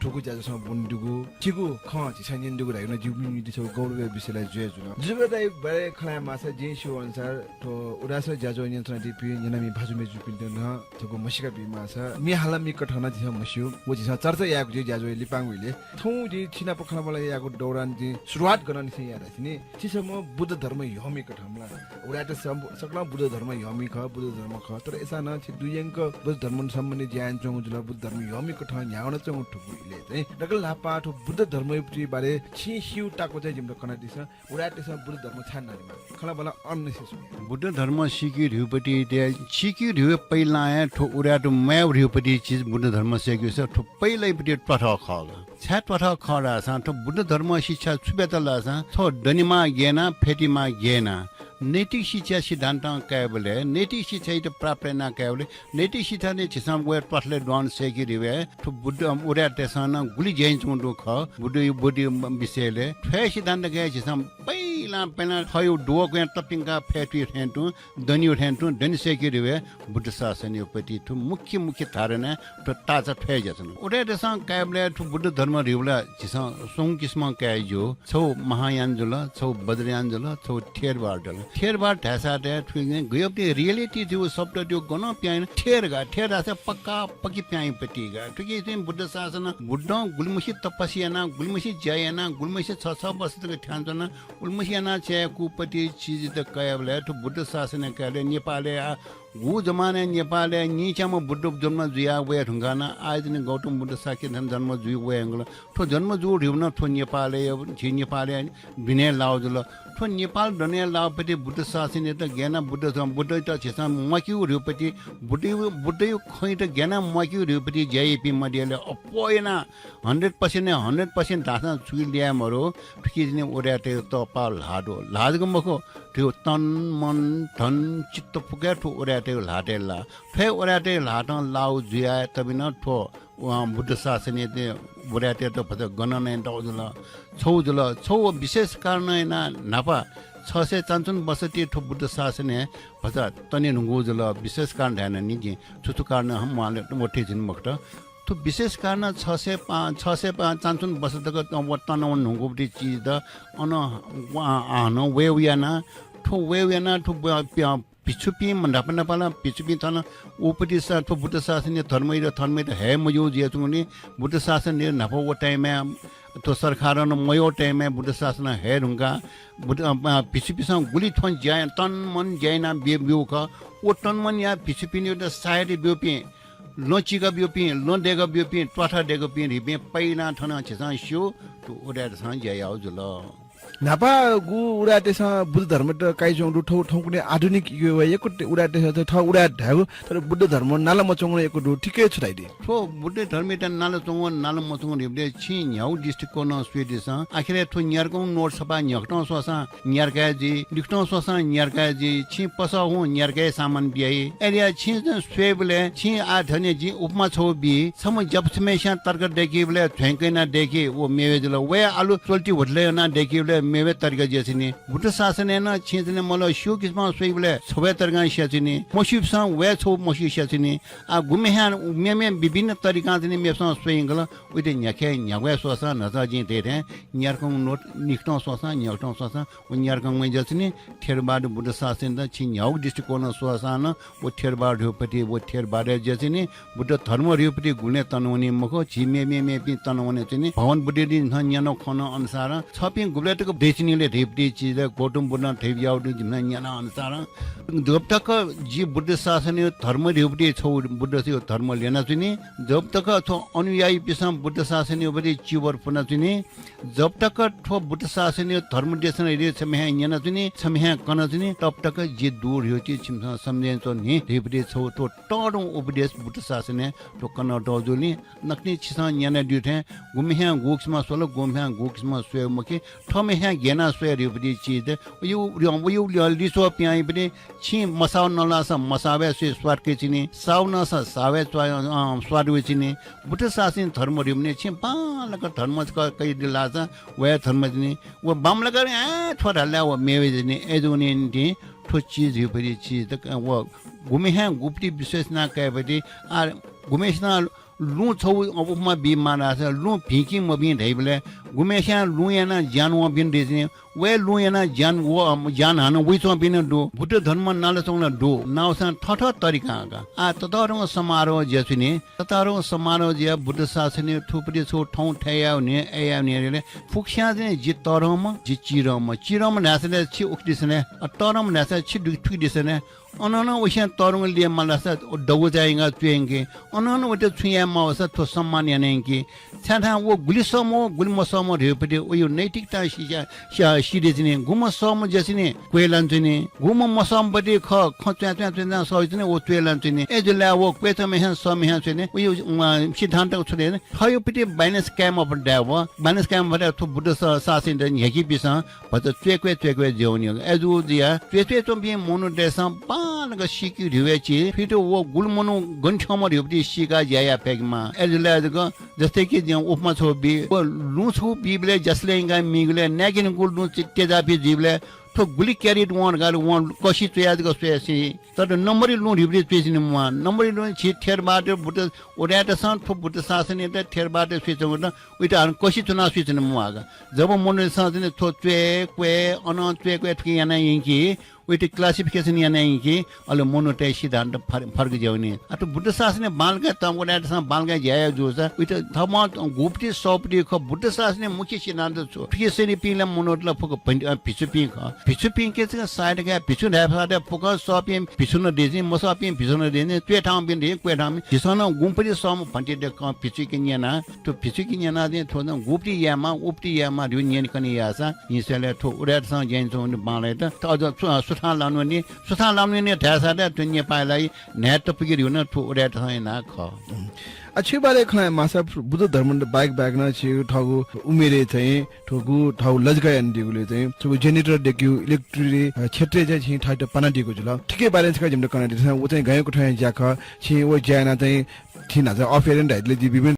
थुगु ज्याझ्वलय् ब्वनादीगु, छिगु खँ झीसं न्यनादीगु धइगु नं जिमि निंतिं छगू गौरवया विषय ला जुया जुल। जुजुभाइ दाइ बारे खँ ल्हायेमाःसा जिं स्यू अनुसार थ्व उदाय् सः ज्याझ्वः न्यनाच्वनादीपिं न्यनामि भाजु मय्जुपिन्त नं छगू म्हसीका बीमाःसा म्ये हालामि कथं नं झीसं म्हस्यू। व झीसं चर्चा यायेगु जुइ ज्याझ्वःया लिपांगु इलय्। थौं जिं छिनाप खँल्हाबल्हा यायेगु दौरान जिं सुरुवात गनं निसें याये धाःसा नि, छि छम्ह बुद्ध धर्म ह्यःमि कथं मला। उदाय्त सं-, सकलं बुद्ध धर्म ह्यःमि खः, बुद्ध धर्म खः। तर अय्सां नं छि दुय्यंक बुद्ध धर्म सम्बन्धी ज्या यानाच्वंगु जुल, बुद्ध धर्म ह्यःमि कथं न्ह्याकाच्वनाच्वंगु थुगु इलय् चाहिँ दकलय् न्हापां थ्व बुद्ध धर्मयागु बारे छिं स्यू ताःगु चाहिँ जिमित कनादिसँ। उदाय्तय्सं बुद्ध धर्म छाय् नालेमाः? खँल्हाबल्हा अन निसें स्वये। बुद्ध धर्म सीकेगु धइगुपति, सीकेगु धइगु पहिलां हे थ्व उदाय्त म्वायेगु धइगुपति चिज बुद्ध धर्म सीकेगु, थ्व पहिलायागुपति त्वाथः खः ला। छाय् त्वाथः खः धाःसां थ्व बुद्ध धर्म शिक्षा छु ब्यात धाःसां थ्व दनेमाः गय् याना, फ्यतुइमाः गय् याना, नैतिक शिक्षा सिद्धान्तं कायेबलय्, नैतिक शिक्षायात प्राप्त याना कायेबलय्, नैतिक शिक्षा नं झीसं वये त्वाथलय् दुहां सय्‌के धिबा हे थ्व बुद्ध उदाय्‌तय्‌सं नं गुलि ज्या यानाच्वंगु दु खः, बुद्ध, बुद्ध विषयलय्। थ्व हे सिद्धान्त कायेबलय् झीसं पहिला पहिला थःगु दुवकया तप्यंकाः फय् तुइ थें तुं, दनि थें तुं, दनि सय्‌के धिबा हे बुद्ध शासनया प्रति थ्व मुख्य मुख्य धारणा थ्व ताःचा थ्व हे ज्याच्वन। उदाय्‌तय्‌सं कायेबलय् थ्व बुद्ध धर्म धिबा ला झीसं स्वंगू किसिमं काये ज्यू। छगू महायान जुल, छगू वज्रयान जुल, छगू थेरवाद जुल। थेरवाद धायेसाथं थुकिं गज्याःगु reality थ्व शब्द थ्व गनं प्याहां याना थेर का, थेर धाःसा पक्का पक्की प्याहां याइगु प्रतीक का। थुकिं बुद्ध शासनं बुद्धं गुलिमछि तपस्या याना, गुलिमछि ज्या याना, गुलिमछि छ छ वर्ष तक थ्यनाच्वना, गुलिमछि याना च्वंगु प्रति चिजयात कायेबलय् थ्व बुद्ध शासनय् कायेबलय् नेपालय् आ गु जमानाय् नेपालय् नीच्याम्ह बुद्ध जन्म जुयाः वये धुंकाः नं आः जूगुलिं गौतम बुद्ध शाक्य थन जन्म जुइ वये धुंकल। थ्व जन्म जूगु धिबा नं थ्व नेपालय्, झी नेपालय् दुने लाःगु जुल। थ्व नेपाल दुने लाःगु प्रति बुद्ध शासनयात गय् याना बुद्ध, बुद्धयात झीसं म्वाकेगु धिबा प्रति बुद्धया, बुद्धया खँयात गय् याना म्वाकेगु धिबा प्रति ज्या याइपिं मध्यय् अप्वः याना hundred percent-य् hundred percent धाःसां छुकिं ल्ययाः मरु। थुकिं जूगुलिं उदाय्‌तय् तःपाः ल्हाः दु। ल्हाः जक मखु, थ्व तन, मन, धन, चित्त फुक्क हे थ्व उदाय्‌तय् ल्हातय् लाः। थ्व हे उदाय्‌तय् ल्हातं लाःगु जुयाः तबि नं थ्व, अ, बुद्ध शासनय् उदाय्‌तय्‌त भचा गणना यायेत जुल। छगू जुल, छगू विशेष कारणं यानाः न्हापा छ सय चान्चुन वर्ष ति थ्व बुद्ध शासनय् भचा तने धुंकूगु जुल। विशेष कारण धाये नं नि जिं छु छु कारण हम वाले वथे जिन मखुत। थ्व विशेष कारणं छ सय पा-, छ सय पा-, चान्चुन वर्ष तक व तन वने धुंकूगु प्रति चिजयात अन व-, आ, हानं वयेगु याना। थ्व वयेगु याना थ्व ब-, प्य-, भिक्षुपिं न्हापा न्हापा ला भिक्षुपिं थन व प्रति सा-, थ्व बुद्ध शासनया धर्मयात, धर्मयात हये मज्यू जुयाच्वंगुलिं बुद्ध शासनयात न्हापा व time-य् थ्व सरकारं नं मयःगु time-य् बुद्ध शासन हये धुंकाः बुद्ध, अ, अ, भिक्षुपिन्सं गुलि थन ज्या याना, तन मन ज्या याना ब्य-, ब्यूगु खः। व तन मन यानाः भिक्षुपिन्त सहायता ब्यूपिं, लँ चीका ब्यूपिं, लँ दय्‌का ब्यूपिं, त्वाथः दय्‌कापिं धइपिं पहिला थन झीसं स्यू, थ्व उदाय्‌तय्‌सं ज्या याःगु जुल। न्हापांगु उदाय्‌तय्‌सं बुद्ध धर्मयात काइच्वंगु दु, थौं, थौंकन्हय् आधुनिक युगय् यक्व उदाय्‌तय्‌सं थौं उदाय् धायेगु, तर बुद्ध धर्म नाला मच्वंगु यक्व दु, थुकिया छु धाइ दइ? थ्व बुद्ध धर्मयात नाला च्वंगु, नाला मच्वंगु धइबलय् छिं न्ह्यागु दृष्टिकोणं स्वयादिसँ। आखिरय् थ्व न्यार्कंगु note सफा न्ह्याकथं स्वःसां न्यार्काय् जुइ, लिकथं स्वःसां न्यार्काय् जुइ, छिं पसः हुँ न्यार्काय् सामान बियाइ। अय्‌जुयाः छिं स्वयेबलय् छिं आः थन जिं उपमा छगू बी, छम्ह ज्यापुचःम्हय्‌सियां तर्क दय्‌केबलय् झ्वँय्‌कः यानाः दय्‌के, व मेवय् जुल। वया आलु चल्ति होटलय् यानाः दय्‌केबलय् मेवय् तरिका ज्याच्वनी। बुद्ध शासनय् नं छिं थन मल्ल स्यू किसिमं स्वयेबलय् छब्वया तरिकां स्याच्वनी। मस्यूपिन्सं वया छब्व मस्यू स्याच्वनी। आः गुम्हेस्यां मेमें विभिन्न तरिकां थन मेपिन्सं स्वयेगु खः। उइत न्ह्याखे न्ह्यागु हे स्वःसां न्हाचः जिं धयाथें न्यार्कंगु note लिकथं स्वःसां न्ह्याकथं स्वःसां व न्यार्कंम्ह ज्याच्वनी। थेरवाद बुद्ध शासनयात छिं न्ह्यागु दृष्टिकोणं स्वःसां नं व थेरवाद धइगु प्रति व थेरवादय् ज्याच्वनी। बुद्ध धर्म धइगु प्रति गुबलें तन वनी मखु, झी मेमें मेपिं तन वनाच्वनी। भगवान बुद्धयात न्यनागु खँ नं अनुसारं छपिं गुबलें तक दइच्वनी ले धइगु प्रति चिजय् गौतम बुद्धं धयाबियागु दु जिमिसं न्यना अनुसारं। जब तक जि बुद्ध शासनया धर्म धइगु प्रति छगू बुद्धया धर्म ल्यनाच्वनी, जब तक थ्व अनुयायीपिन्सं बुद्ध शासनया प्रति चीवर पुनाच्वनी, जब तक थ्व बुद्ध शासनया धर्म देशना यदि छम्हेस्यां न्यनाच्वनी, छम्हेस्यां कनाच्वनी, तब तक जि दु धइगु चिज छिमिसं सम्झे च्वने नि धइगु प्रति छगू थ्व तःधंगु उपदेश बुद्ध शासनय् थ्व कनातःगु जुलिं नकतिनि छिसं न्यनादीथें गुम्हेस्यां गु किसिमं स्वल, गुम्हेस्यां गु किसिमं स्वये मखु, थःम्हेस्यां ग्यनाः स्वये धइगु प्रति चिज दु। वयु, वयु लिच्वः पिहां इपिं छिं मसाः नलाःसा मसाःया स्वये स्वाद कयाच्वनी, साः नःसा साःया च्वा-, अ, स्वाद वयाच्वनी। बुद्ध शासनया धर्म धइगु मखु, छिं बांलाक धर्म क-, कयादिल धाःसा वया धर्म जुइ नि। व बांमलाक, ए, थ्व धाल ला व मेवय् जुइ नि, अय्‌जूगुलिं निंतिं थ्व चिज धइगु प्रति चिज दु, व गुम्हेस्यां गु प्रति विश्वास यानाः काये प्रति, आः गुम्हेसिनं लुँ छगू उपमा बीमाः धाःसा लुँ भिं कि मभिं धइबलय् गुम्हेस्यां लुँ यानाः ज्यान वंपिं दु नि, वया लुँ यानाः ज्यान व, ज्यान हानं वइच्वंपिं नं दु। बुद्ध धर्म नाला च्वंगु ला दु, नाःसां थःथः तरिकां का। आः ततःधंगु समारोह ज्याच्वनी, ततःधंगु समारोह जुयाः बुद्ध शासनया थुप्रति छगू थौं थय् यायेगु नि, अय् यायेगु नि धइबलय् फुक्कस्यां चाहिँ जि तःधंम्ह, जि चिधंम्ह, चिधंम्ह धाःसा ला छि उखे दिसँ ले, अ, तःधंम्ह धाःसा छि दु-, थुखे दिसँ ले, अन नं वसियां तःधंगु ल्यं मालासा दगुचाय् यंकाः च्वय् यंकी। अन नं वयात छुं याये माःसा थ्व सम्मान याना यंकी। छाय्धाःसा व गुलि सःम्ह, गुलि मसःम्ह धइगु पति वया नैतिकता सिया, सिया, सिधे च्वनी। गुम्ह सःम्ह जुयाच्वनी, क्वय् लानाच्वनी। गुम्ह मसःम्ह पति खः, खँ च्वय् च्वय् च्वय् च्वय् सः जुयाच्वनी, व च्वय् लानाच्वनी। अय् जुल ला व क्वय् च्वय् मयासें सः मयासें च्वनी। वया, अ, सिद्धान्त छु धाःसा थःगु पति balance काये मफुत धाये व। Balance काये मफुत धाये थ्व बुद्ध स-, शासनयात न्ह्याकीपिसं भचा च्वय् क्वय्, च्वय् क्वय् जुयावनी। अय् जूगु जुयाः च्वय् च्वय् च्वंपिं मनूतय्सं बांलाक सीकेगु धइगु हे चिज, थुइत व गुलि मनू गन थ्यंम्ह धइगु पति सीकाः ज्या याये फय्केमाः। अय् जुल ला जक, जस्तै कि जिं उपमा छगू बी, व लुँ छगू बीबलय् ज्यासलय् यंकाः मीगुलय् नाय्‌केनिगु लुँ चि-, त्वःताः फइ जुइबलय् थ्व गुलि क्यारेट वं धकाः वं कःसि च्वयाः जक स्वये सी। तर नम्बरी लुँ धइगु पति च्वय् च्वने म्वाः। नम्बरी लुँ झी थेरबहादुर बुद्ध उदाय्‌तय्सं थ्व बुद्ध शासनयात थेरबहादुर स्वयाच्वंगु दु, वयात हानं कःसि च्वनाः स्वयाच्वने म्वाः का। जब मनूतय्सं चाहिँ थ्व च्वय् क्वय्, अनं च्वय् क्वय् थुकी याना यंकी, वयात classification याना यंकी, अले मनूतय् सिद्धान्त फर-, फरक जुयावनी। आ, थ्व बुद्ध शासनय् बांलाक तःम्ह उदाय्‌तय्सं बांलाक ज्या याः जूसा, वयात थःम्हं गुपति सःपति खः, बुद्ध शासनय् मुख्य सिद्धान्त छु? थुकी स्वनिपिं ला मनूत ला फुक्क भन-, अ, भिक्षुपिं खः। भिक्षुपिंके चाहिँ सायद का भिक्षु धाय्‌सा फुक्कं सःपिं भिक्षु नं दइ, मसःपिं भिक्षु नं दइ, च्वय् थाःपिं दइ, क्वय् थाःपिं। झीसं नं गुम्ह पति सःम्ह भन्ते दक्वं भिक्षुके न्यना, थ्व भिक्षुके न्यना चाहिँ थ्व नं गुपति यायेमाः, उपति यायेमाः धइगु न्यनेकने याःसा, झीसं ला थ्व उदाय्‌तय्सं ज्या यानाच्वंगु बांलायेत, थ्व अझ छु-, सुथां लामणि, सुथां लामणि धाय्‌सा ला थ्व नेपाःया लागि न्हाय् तपुके धइगु नं थ्व उदाय्‌तय्सं याना खः। अ, छिगु बारे खँ ल्हायेमाःसा बुद्ध धर्म बाहेक बाहेक नं छिगु थःगु उमेरय् चाहिँ थुगु थःगु लजगाः यानादीगुलिं चाहिँ छगू janitor धइगु electric, अ, क्षेत्रय् चाहिँ छिं थःत पानादीगु जुल। थुकिया बारे छकः जिमित कनादिसँ। व चाहिँ गय् कथंया ज्या खः, छिं व ज्या यानाः चाहिँ छिं न्हाचः अफेरन धाइदिल जि विभिन्न